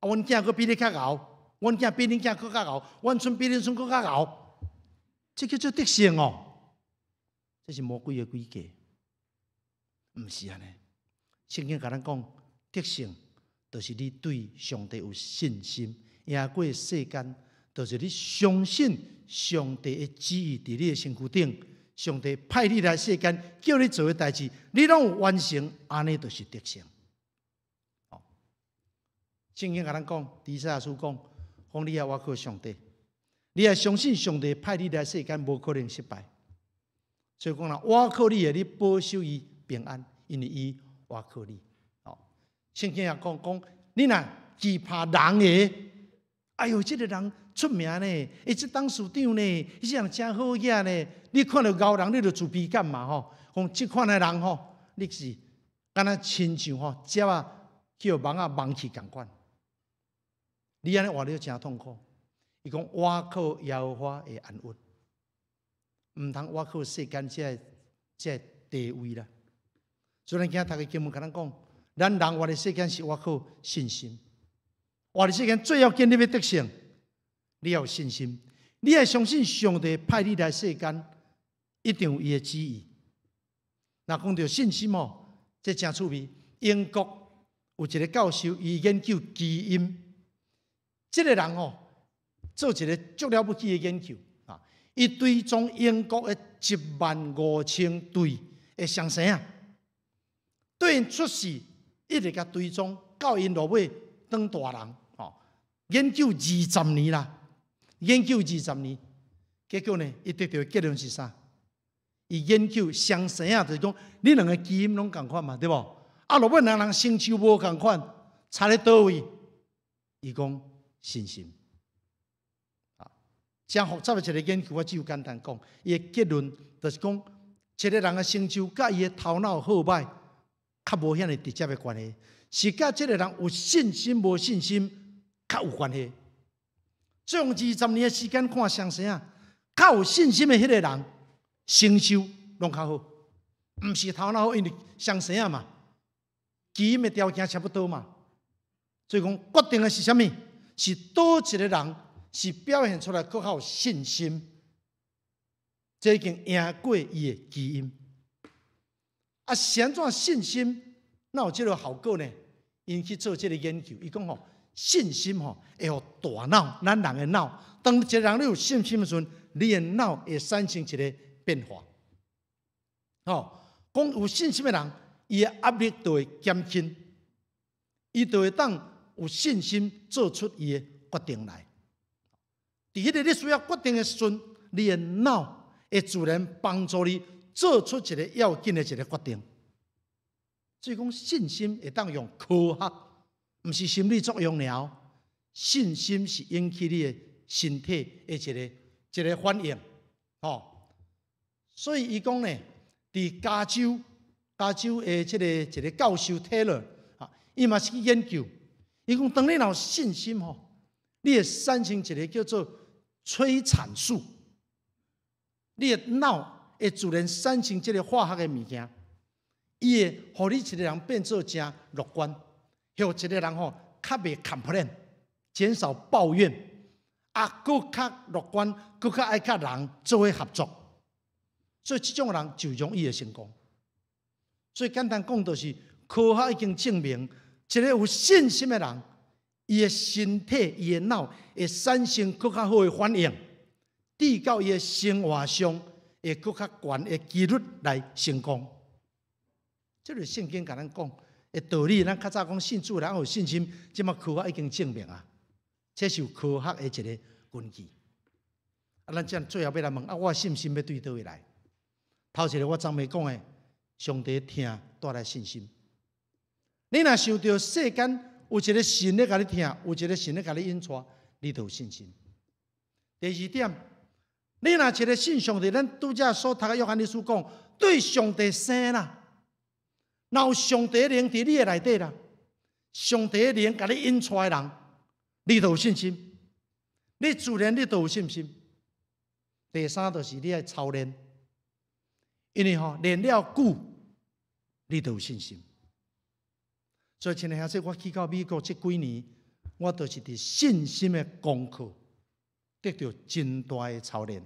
[SPEAKER 2] 啊，阮囝閣比你較𠢕，阮囝比恁囝閣較𠢕，阮孫比恁孫閣較𠢕，這叫做得勝哦！這是魔鬼的詭計，毋是按呢。聖經共咱講，得勝就是你對上帝有信心，贏過世間，就是你相信上帝的旨意佇你的身軀頂，上帝派你來世間，叫你做的代誌，你攏有完成，按呢就是得勝。聖經共咱講，以賽亞書講，講你愛倚靠上帝，你愛相信上帝派你來世間，無可能失敗。所以講啦，倚靠你的，你保守伊平安，因為伊倚靠你。哦，聖經也講講，你若懼怕人的，哎喲，這个人出名呢，伊這董事長呢，伊這人誠好額呢。你看著𠢕人，你就自卑感嘛吼。講這款的人吼，你是敢若親像吼，鳥仔去予網仔網去仝款。你按呢活了誠痛苦。伊講倚靠耶和華會安穩，毋通倚靠世間這个地位啦。所以咱今仔讀的經文共咱講，咱人活佇世間是倚靠信心。活佇世間最要緊，你欲得勝，你要有信心，你愛相信上帝派你來世間，一定有伊的旨意。若講著信心哦，這誠趣味。英國有一个教授，伊研究基因，這个人哦，做一个足了不起的研究啊！伊追蹤英國的1萬5千對的雙生仔，對𪜶出世一直共追蹤，到𪜶落尾長大人，吼，研究二十年啦，研究二十年，結果呢，伊得著的結論是啥？伊研究雙生仔，就是講你兩个基因攏仝款嘛，對無？啊，落尾兩人成就無仝款，差佇佗位？伊講信心。啊，誠複雜的一个研究，我只有簡單講，伊的結論就是講，一个人的成就佮伊的頭腦好䆀，較無遐爾直接的關係，是佮這个人有信心無信心較有關係。所以用二十年的時間看雙生仔，較有信心的彼个人，成就攏較好，毋是頭腦好，因為雙生仔嘛，基因的條件差不多嘛。所以講決定的是啥物？是佗一个人是表現出來閣較有信心，這已經贏過伊的基因。啊，是按怎信心？哪有這个效果呢？𪜶去做這个研究，伊講吼，信心吼會予大腦，咱人的腦，當一个人你有信心的時陣，你的腦會產生一个變化。吼，講有信心的人，伊的壓力就會減輕，伊就會當有信心做出伊的決定來。佇彼個你需要決定的時陣，你的腦會自然幫助你做出一個要緊的一個決定。所以講信心會當用科學，毋是心理作用爾。信心是引起你的身體的一個一個反應，吼。所以伊講呢，佇加州，加州的這個一個教授 Taylor 啊，伊嘛是去研究，伊講當你若有信心吼，你會產生一個叫做催產素，你的腦會自然產生這個化學的物件，伊會予你一個人變做誠樂觀，予一個人吼較袂 complain，減少抱怨，啊，閣較樂觀，閣較愛佮人做伙合作，所以這種人就容易會成功。所以簡單講，就是科學已經證明，一個有信心的人，伊的身體、伊的腦會產生閣較好的反應，至到伊的生活上會閣較懸的幾率來成功。這個聖經共咱講的道理，咱較早講信主人有信心，這馬科學已經證明啊，這是有科學的一個根據。啊，咱這樣最後欲來問啊，我信心欲對佗位來？頭一個我昨暝講的，上帝疼帶來信心。你若想著世間有一個神咧共你疼，有一個神咧共你引帶，你就有信心。第二點，你若一個信上帝，咱拄才所讀的約翰一書講，對上帝生啦，若有上帝靈佇你的內底啦，上帝靈共你引帶的人，你就有信心。你自然你就有信心。第三就是你愛操練，因為吼練了久，你就有信心。所以，親愛兄弟，我去到美國這幾年，我就是佇信心的功課得著真大的操練。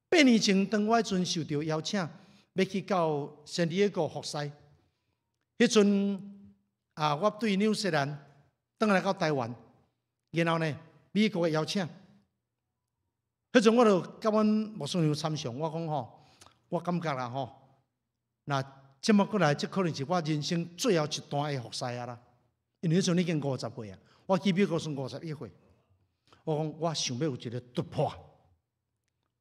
[SPEAKER 2] 8年前，當我彼陣受著邀請，欲去到聖地亞哥服侍，彼陣啊，我對紐西蘭轉來到台灣，然後呢，美國的邀請，彼陣我就佮阮牧師娘參詳，我講吼，我感覺啦吼，若這麼過來，這可能是我人生最後一段的服侍啊啦。因為彼陣已經50歲啊，我去美國時51歲。我講我想欲有一個突破，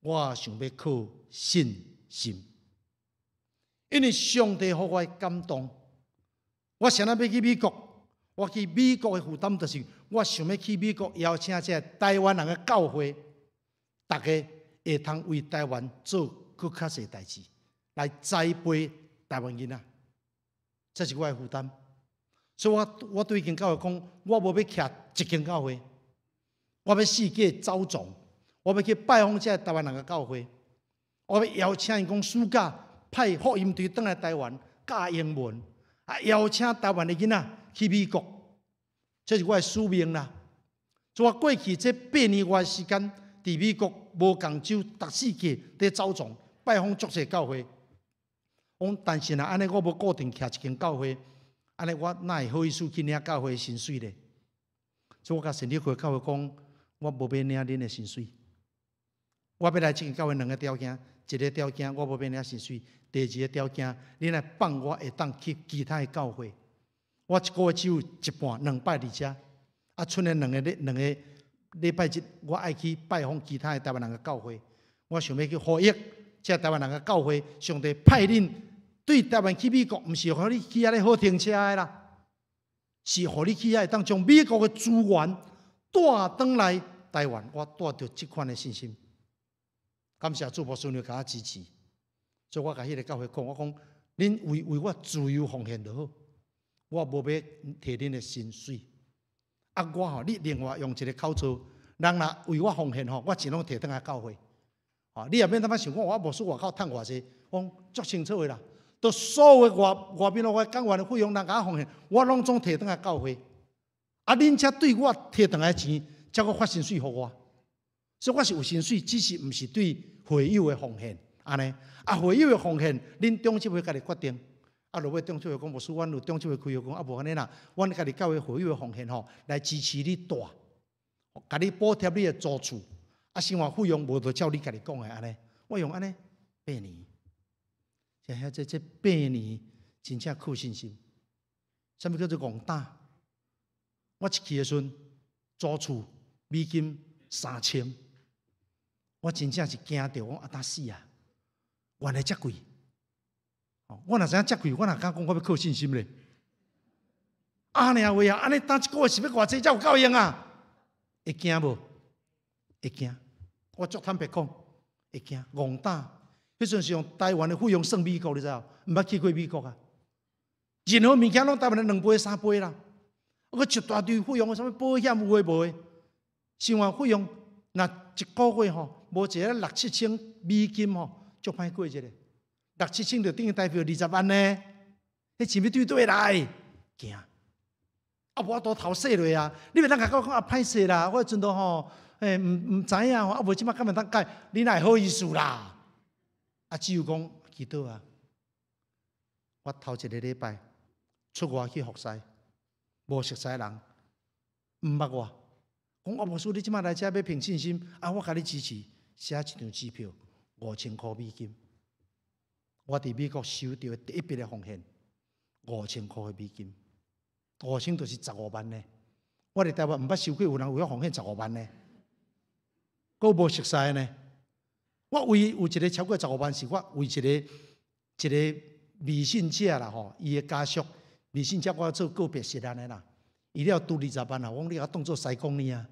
[SPEAKER 2] 我想欲靠信心，因為上帝予我的感動。我啥物欲去美國？我去美國的負擔就是我想欲去美國邀請這個台灣人的教會，逐家會通為台灣做閣較濟代誌，來栽培台灣囡仔，這是我的負擔。所以我我對間教會講，我無欲徛一間教會，我欲四界走傱，我欲去拜訪這個台灣人的教會，我欲邀請𪜶講暑假派福音隊轉來台灣教英文，啊邀請台灣的囡仔去美國，這是我的使命啦。所以我過去這8年外時間，佇美國無仝州，逐四界佇走傱拜訪足濟教會。我講，但是若按呢，我無固定徛一間教會，按呢我哪會好意思去領教會薪水咧？所以我共聖禮會教會講，我無欲領恁的薪水。我欲來這間教會兩個條件，一個條件我無欲領薪水，第二個條件，恁愛放我會當去其他的教會。我一個月只有一半兩擺佇遮，啊，賰的兩個禮拜日，我愛去拜訪其他的台灣人的教會。我想欲去呼籲這台灣人的教會，上帝派恁對台灣去美國，毋是予你去遐咧好停車的啦，是予你去遐會當將美國的資源帶轉來台灣。我帶著這款的信心，感謝主牧師娘共我支持，所以我共彼個教會講，我講恁為為我自由奉獻就好，我無欲提恁的薪水。啊，我吼，你另外用一個口座，人若為我奉獻吼，我錢攏提轉來教會。吼，你也免淡仔想講，我牧師外口趁偌濟，我講足清楚的啦。都所有的外外面我講員的費用，人共我奉獻，我攏總提轉來教會。啊，恁才對我提轉來錢，才閣發薪水予我。所以我是有薪水，只是毋是對會友的奉獻，按呢。啊，會友的奉獻，恁中執會家己決定。啊，落尾中執會講，牧師，阮有中執會開會講，啊，無按呢啦，阮家己教會會友的奉獻吼，來支持你住，共你補貼你的租厝。啊，生活費用無就照你家己講的按呢。我用按呢八年。這遐這8年真正靠信心。啥物叫做戇膽？我一去的時陣，租厝美金3000，我真正是驚著，我啊當死啊！原來遮貴。我若知影遮貴，我哪敢講我欲靠信心咧？按呢話啊，按呢等一個月是欲偌濟才有夠用啊？會驚無？會驚。我足坦白講，會驚。戇膽。彼陣是用台灣的費用算美國，你知無？毋捌去過美國啊。任何物件攏台灣的2倍3倍啦。我一大堆費用，啥物保險有的無的，生活費用，若一個月吼，無一個六七千美金吼，足歹過一個。六七千就等於台幣20萬呢，彼錢欲對佗來？驚。啊，無法度頭洗落啊！你袂當共我講啊，歹勢啦，我彼陣都吼，欸，毋知影吼，啊無這擺敢會當改？你哪會好意思啦？啊，只有講祈禱啊！我頭一個禮拜出外去服侍，無熟似人，毋捌我，講啊，牧師，你這擺來遮欲憑信心，啊，我共你支持，寫一張支票5000箍美金。我佇美國收著的第一筆的奉獻，五千箍的美金，五千就是十五萬呢。我佇台灣毋捌收過有人為我奉獻十五萬呢，閣無熟似呢。我唯一有一個超過十五萬，是我為一個未信者啦吼，伊的家屬未信者，我做告別式按呢啦。伊了拄20萬啊，我講你共我當做師公呢啊，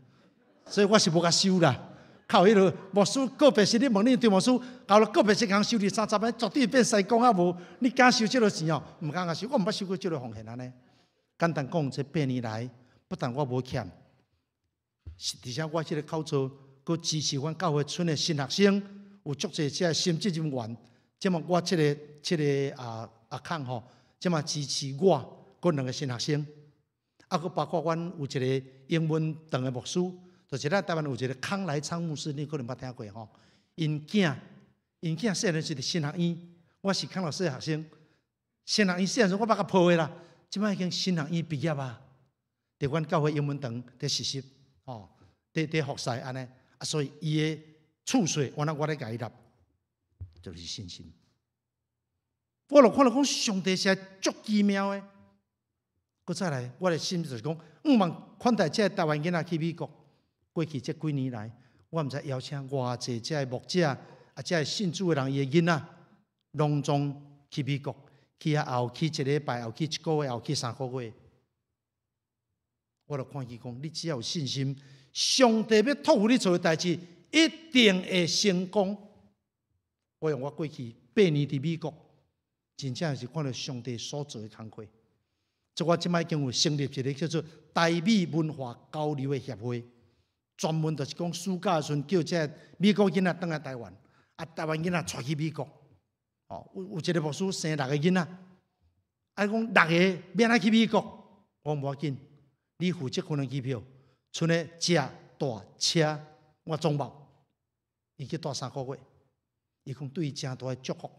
[SPEAKER 2] 所以我是無共收啦。靠彼個牧師告別式，你問恁張牧師，後來告別式共收你30萬，絕對變師公啊無？你敢收這個錢哦？毋敢共收，我毋捌收過這個奉獻按呢。簡單講，這8年來，不但我無欠，是而且我這個口座，閣支持阮教會賰的神學生，有足濟這神職人員。這麼我這個啊 account 吼，這麼支持我，閣兩個神學生，啊，閣包括阮有一個英文堂的牧師。就是咱台灣有一個康來昌牧師，你可能捌聽過吼。𪜶囝細漢時佇神學院，我是康老師的學生。神學院細漢時我捌共抱的啦，這擺已經神學院畢業啊。佇阮教會英文堂佇實習，吼，佇服侍按呢。啊，所以伊的厝稅，原來我咧共伊納，就是信心。我就看著講上帝是足奇妙的。閣再來，我的心就是講，向望款待這個台灣囡仔去美國。過去這幾年來，我毋知邀請偌濟這個牧者啊，這個信主的人，伊的囡仔，攏總去美國，去遐後去一禮拜，後去一個月，後去3個月。我就看見講，你只要有信心，上帝欲託付你做的代誌，一定會成功。我用我過去八年佇美國，真正是看著上帝所做的工課。這我這擺已經有成立一個叫做台美文化交流的協會。專門就是講暑假的時陣叫這美國囡仔轉來台灣，啊，台灣囡仔帶去美國。哦，有一個牧師生六個囡仔，啊，講六個欲按怎去美國，我講無要緊，你負責飛機票，賰咧食、住、車，我總包。伊去蹛3個月，伊講對伊誠大的祝福。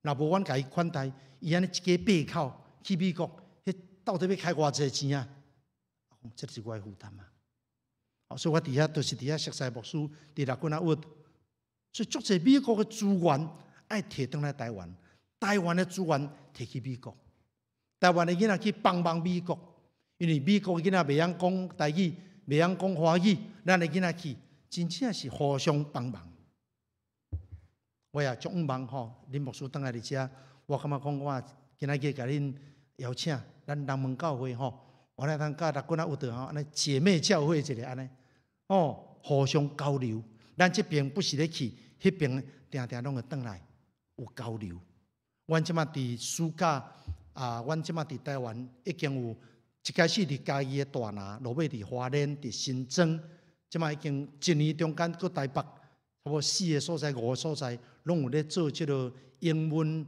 [SPEAKER 2] 若無阮共伊款待，伊按呢一家八口去美國，彼到底欲開偌濟錢啊？這是我的負擔啊！所以我佇遐就是佇遐熟似牧師，佇六君仔學，所以足濟美國的資源愛提轉來台灣，台灣的資源提去美國，台灣的囡仔去幫忙美國，因為美國的囡仔袂曉講台語，袂曉講華語，咱的囡仔去，真正是互相幫忙。我也足向望吼，恁牧師轉來佇遮，我感覺講我今仔日共恁邀請，咱南門教會吼，我來通佮六君仔有吼，按呢姐妹教會一下按呢。哦，互相交流，咱這邊不時咧去，彼邊定定攏會轉來有交流。阮這擺佇暑假啊，阮這擺佇台灣已經有一開始佇嘉義的大拿，落尾佇花蓮、佇新莊，這擺已經一年中間閣台北，差不多四個所在、五個所在，攏有咧做這個英文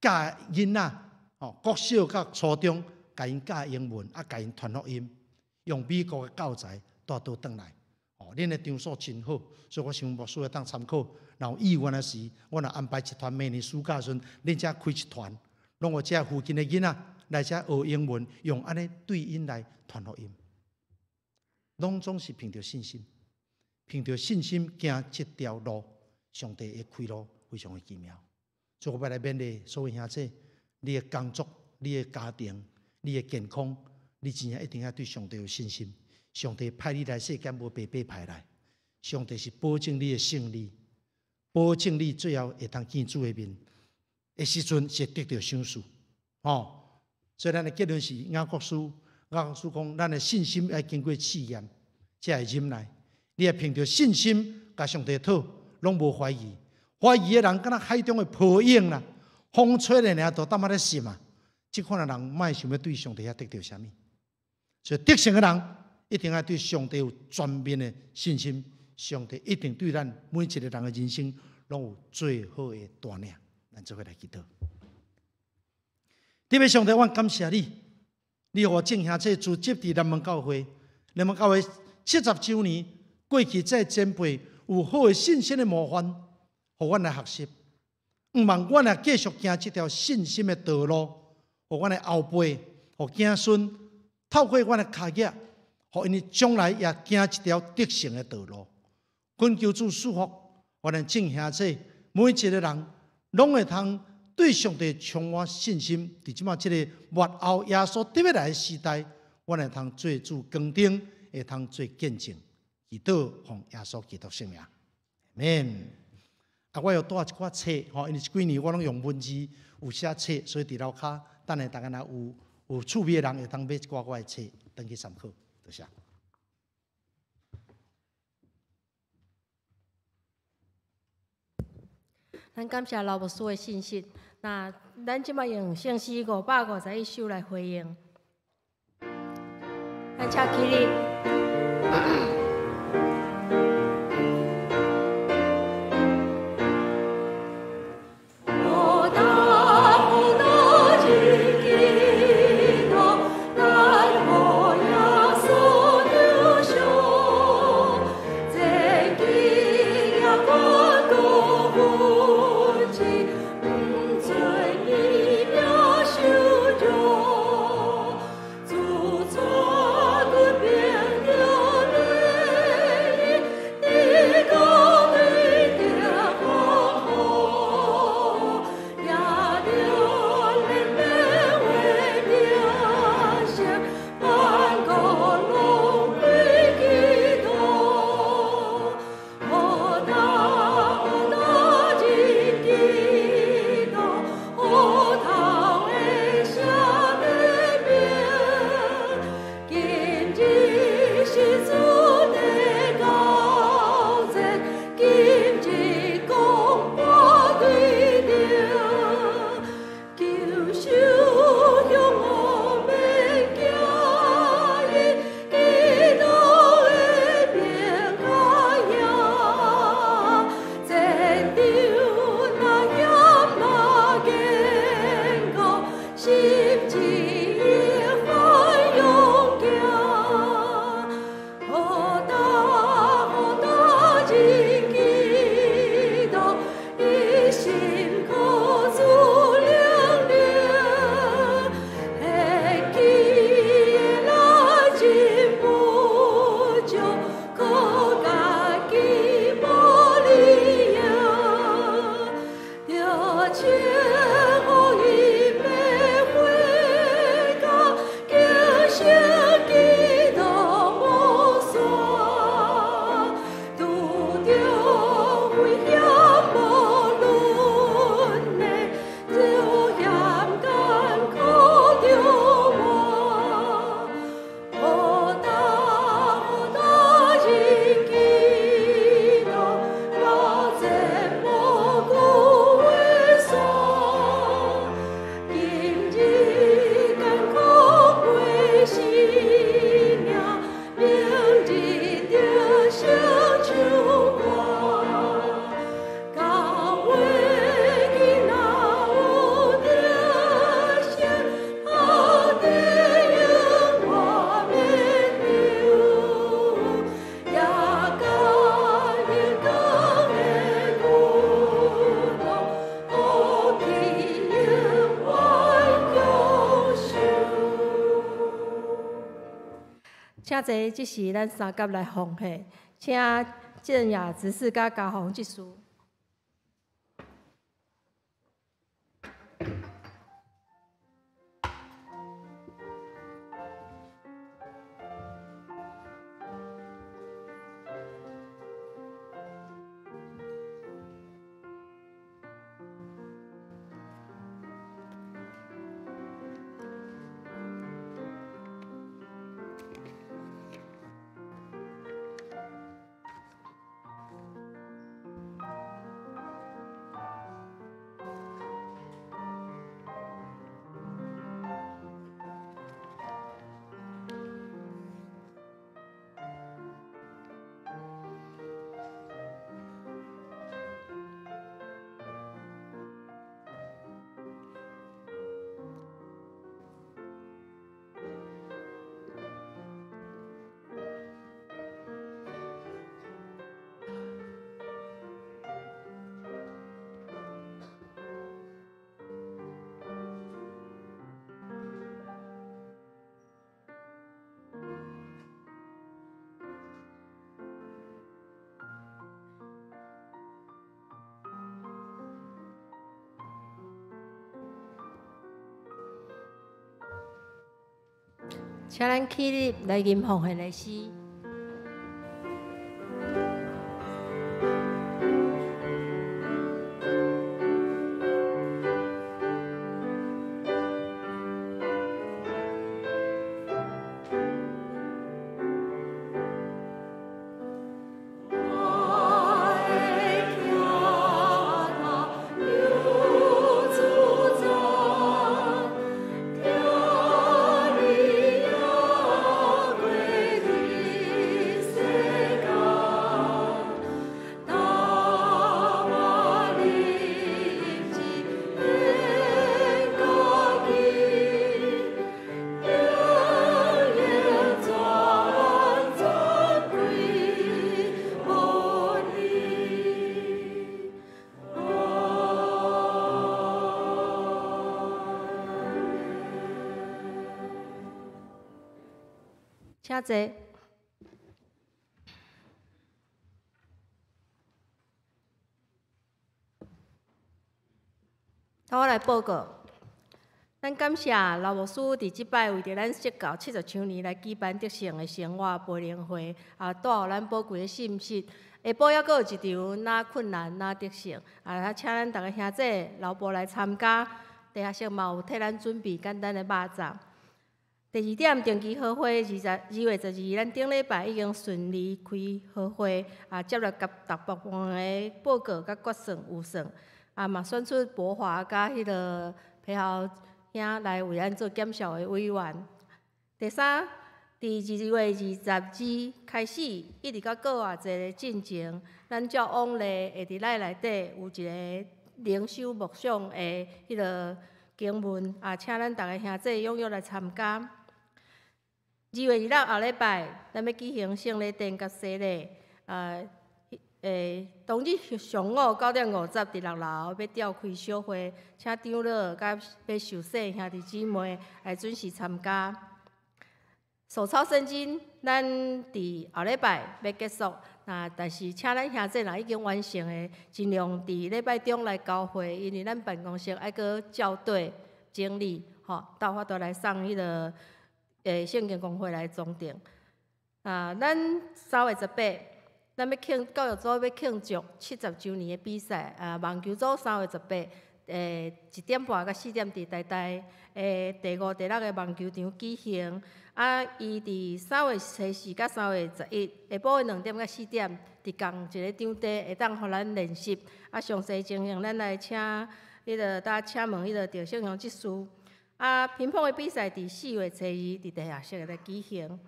[SPEAKER 2] 教囡仔，哦，國小佮初中，共𪜶教英文，啊，共𪜶傳福音，用美國的教材帶倒轉來。恁的場所真好，所以我想牧師會當參考。若有意願的時，我若安排一團，明年暑假時陣，恁遮開一團，攏予遮附近的囡仔來遮學英文，用按呢對𪜶來傳福音，攏總是憑著信心，憑著信心行這條路，上帝會開路，非常的奇妙。所以我欲來勉勵所有兄弟，你的工作、你的家庭、你的健康，你真正一定要對上帝有信心。上帝派你來世間，無白白派來。上帝是保證你的勝利，保證你最後會通見主的面的時陣，是會得著賞賜。吼！所以咱的結論是雅各書，雅各書講，咱的信心愛經過試驗，才會忍耐。你若憑著信心共上帝討，攏無懷疑。懷疑的人，敢若海中的波湧啦，風吹來爾就淡仔咧糝啊。這款的人，莫想欲對上帝遐得著啥物。所以得勝的人，一定愛對上帝有全面的信心。上帝一定對咱每一個人的人生，攏有最好的帶領。咱做伙來祈禱。特別上帝，我感謝你，你予我眾兄弟組織佇南門教會，南門教會70週年過去，這前輩有好的信心的模範，予阮來學習。毋望阮也繼續行這條信心的道路，予阮的後輩、予子孫透過阮的跤跡，予𪜶將來也行這條得勝的道路。懇求主賜福，予咱眾兄弟每一個人，攏會通對上帝充滿信心。佇這馬這个末後耶穌得欲來的時代，阮會通做主光燈，會通做見證，祈禱奉耶穌基督聖名，阿們。啊，我有帶一寡冊吼，因為這幾年我攏用文字有寫冊，所以佇樓跤等下逐家若有趣味的人，會通買一寡我的冊，轉去參考。多謝。
[SPEAKER 1] 咱感謝老牧師的信息。那咱這擺用聖詩551首來回應。咱請起立。請坐，這是咱三甲來奉獻，請鄭雅執事佮嘉宏執事。請咱起立來吟奉獻的詩。請坐。我來報告，咱感謝劉牧師佇這擺為著咱釋教70週年來舉辦得勝的生活培靈會，啊，帶予咱寶貴的信息。下晡猶閣有一場，哪困難哪得勝，啊，請咱逐个兄弟老婆來參加。地下室嘛有替咱準備簡單的肉粽。第二點，定期合會2月12，咱頂禮拜已經順利開合會，啊，接納佮逐部分的報告佮決算預算，啊，嘛選出博華佮彼个裴豪兄來為咱做檢視的委員。第三，佇2月22開始，一直到過活節的進前，咱照往例會佇咱內底有一个靈修默想的彼个經文，啊，請咱逐个兄弟踴躍來參加。2月26後禮拜，咱欲舉行聖禮典佮洗禮。啊，當日上午9點50，佇6樓欲召開小會，請長老佮欲受洗兄弟姊妹來準時參加。數抄聖經，咱佇後禮拜欲結束。那但是請咱兄弟若已經完成的，盡量佇禮拜中來交會，因為咱辦公室愛閣校對整理，吼，到法度來送彼个聖經公會來裝訂。啊，咱3月18，咱欲慶教育組欲慶祝70週年的比賽。啊，網球組3月18，1點半到4點佇台大第五、第六个網球場舉行。啊，伊佇3月4佮3月11下晡的2點到4點，佇仝一个場地會當予咱練習。啊，詳細情形咱來請彼个搭請問彼个趙勝雄執事。啊，乒乓的比賽佇4月初2佇地下室來舉行。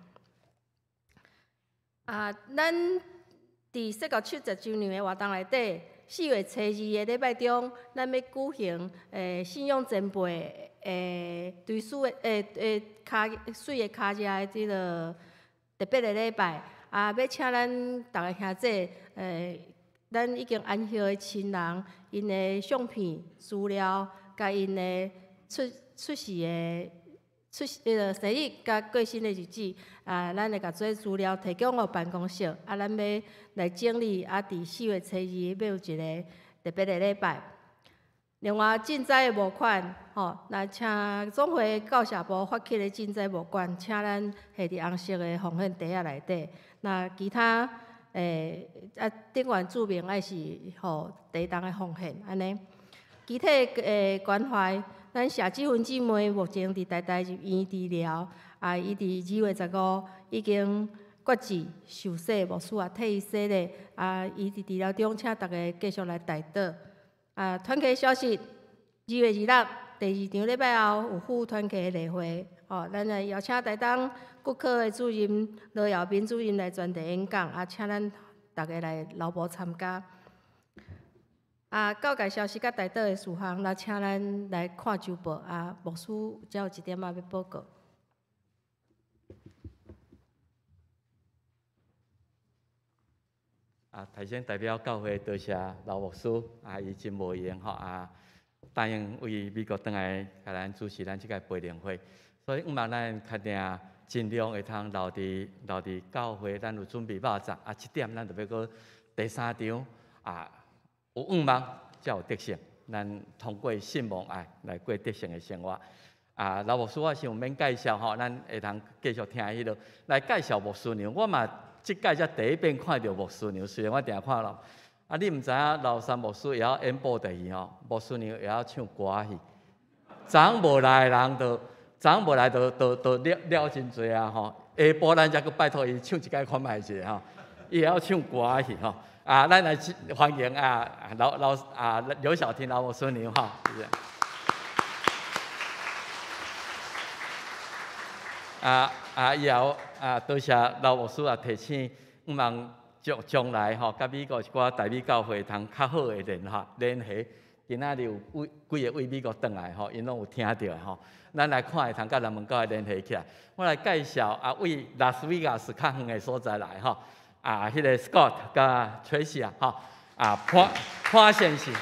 [SPEAKER 1] 啊，咱佇釋教70週年的活動內底，4月初2的禮拜中，咱欲舉行信仰前輩追思的跤水的跤跡的這个特別的禮拜。啊，欲請咱逐个兄弟咱已經安息的親人，𪜶的相片資料，佮𪜶的出世的出彼个生日佮過身的日子，啊，咱會共這資料提供予辦公室，啊，咱欲來整理，啊，佇4月初2欲有一个特別的禮拜。另外，賑災的募款，吼，那請總會教社部發起的賑災募款，請咱下佇紅色的奉獻袋仔內底。那其他啊，頂懸註明愛是予地動的奉獻，按呢。其他關懷，咱謝志芬姊妹目前佇台大入院治療，啊，伊佇2月15已經決志受洗，牧師也替伊洗禮，啊，伊佇治療中，請大家繼續來代禱。啊，團契消息，2月26第二場禮拜後有副團契的例會，吼，咱來邀請台東骨科的主任羅耀斌主任來專題演講，啊，請咱逐家來留步參加。啊，教界消息佮代禱的事項，來請咱來看週報。啊，牧師才有一點仔欲報告。
[SPEAKER 3] 啊，頭先代表教會多謝劉牧師，啊，伊真無閒吼，啊，答應為美國轉來共咱主持咱這个培靈會，所以向望咱確定盡量會通留佇教會，咱有準備肉粽，啊，七點咱就欲閣第三場，啊，有向望才有得勝，咱通過信望愛來過得勝的生活。啊，老牧师我想免介绍吼，咱会通继续听彼落来介绍牧师娘。我嘛这届才第一遍看著牧师娘，虽然我定看了。啊，你毋知影老三牧师会晓演布袋戏吼，牧师娘会晓唱歌戏。昨昏无来的人就，昨昏无来就就就了了真济啊吼。下晡咱才阁拜托伊唱一摆看觅者吼，伊会晓唱歌戏吼。啊，咱来欢迎啊老老啊刘晓婷老牧师娘吼。谢谢。啊啊！以后啊，多谢老牧师也提醒，向望将将来吼，佮美国一寡台美教会通较好的联合联系。今仔日有几几个为美国转来吼，𪜶拢有听著吼。咱来看会通佮南门教会联系起来。我来介绍啊，为拉斯维加斯较远的所在来吼。啊，彼个 Scott 佮 Tricia 吼，啊潘潘先生，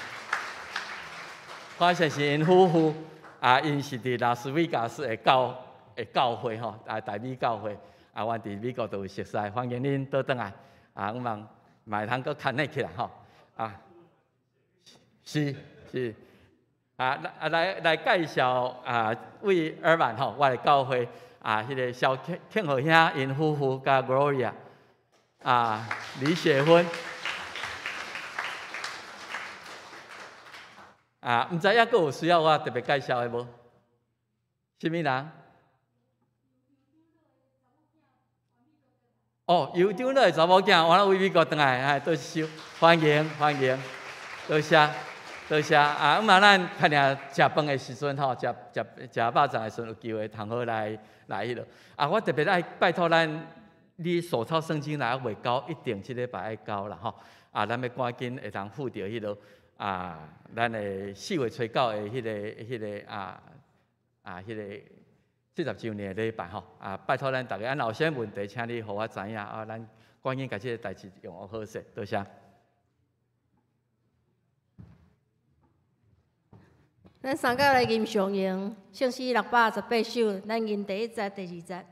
[SPEAKER 3] 潘先生𪜶夫妇啊，𪜶是伫拉斯维加斯的教。的教会吼，啊，台美教会，啊，阮伫美国都有熟似，欢迎恁倒转来，啊，向望嘛会通阁牵连起来吼，啊，是是，啊来来来介绍啊，为尔曼吼，我的教会啊，彼个萧庆和兄𪜶夫妇佮 Gloria，啊，李雪芬，啊，毋知犹阁有需要我特别介绍的无？啥物人？哦，尤长老的查某囝，我为美国转来，哎，多谢，欢迎欢迎，多谢多谢啊！咁啊，咱确定食饭的时阵吼，食食食肉粽的时阵，有机会通好来来彼落。啊，我特别爱拜托咱，你手抄圣经来未交，一定这礼拜爱交啦吼。啊，咱欲赶紧会通付著彼落啊，咱的4月初9的彼个彼个啊啊彼个。70周年的礼拜吼，啊，拜托咱逐家，啊，若有啥问题，请你予我知影啊，咱赶紧共这个代志用好势，多谢。
[SPEAKER 1] 咱三个来吟上咏，圣诗618首，咱吟第一节、第二节。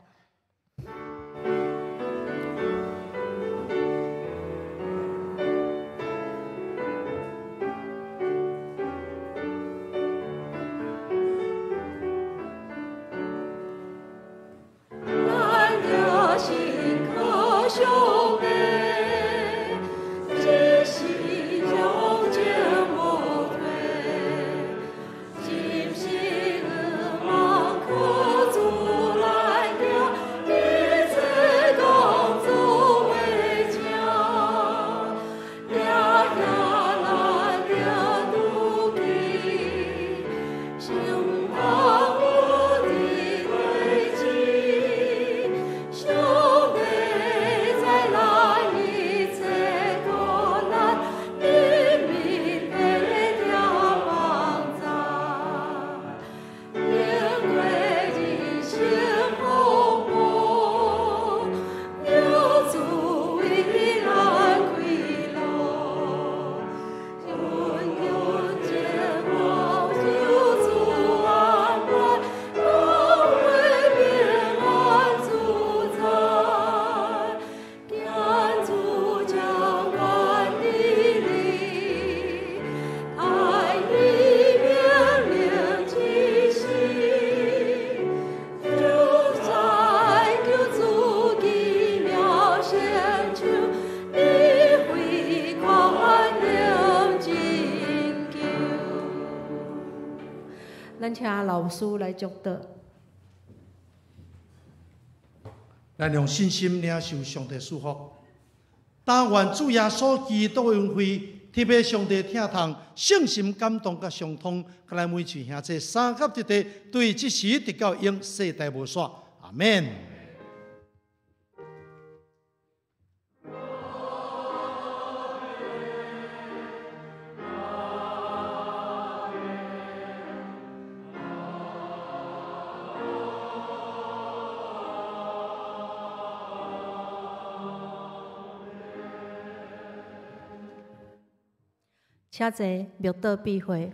[SPEAKER 1] 咱请老师来祝祷。
[SPEAKER 2] 咱用信心领受上帝赐福。但愿主耶稣基督的恩惠，特别上帝疼痛、圣神感动佮相通，佮咱每一位兄弟三甲弟弟，对这时直到永世代无煞。阿们。
[SPEAKER 1] 请坐，默祷闭会。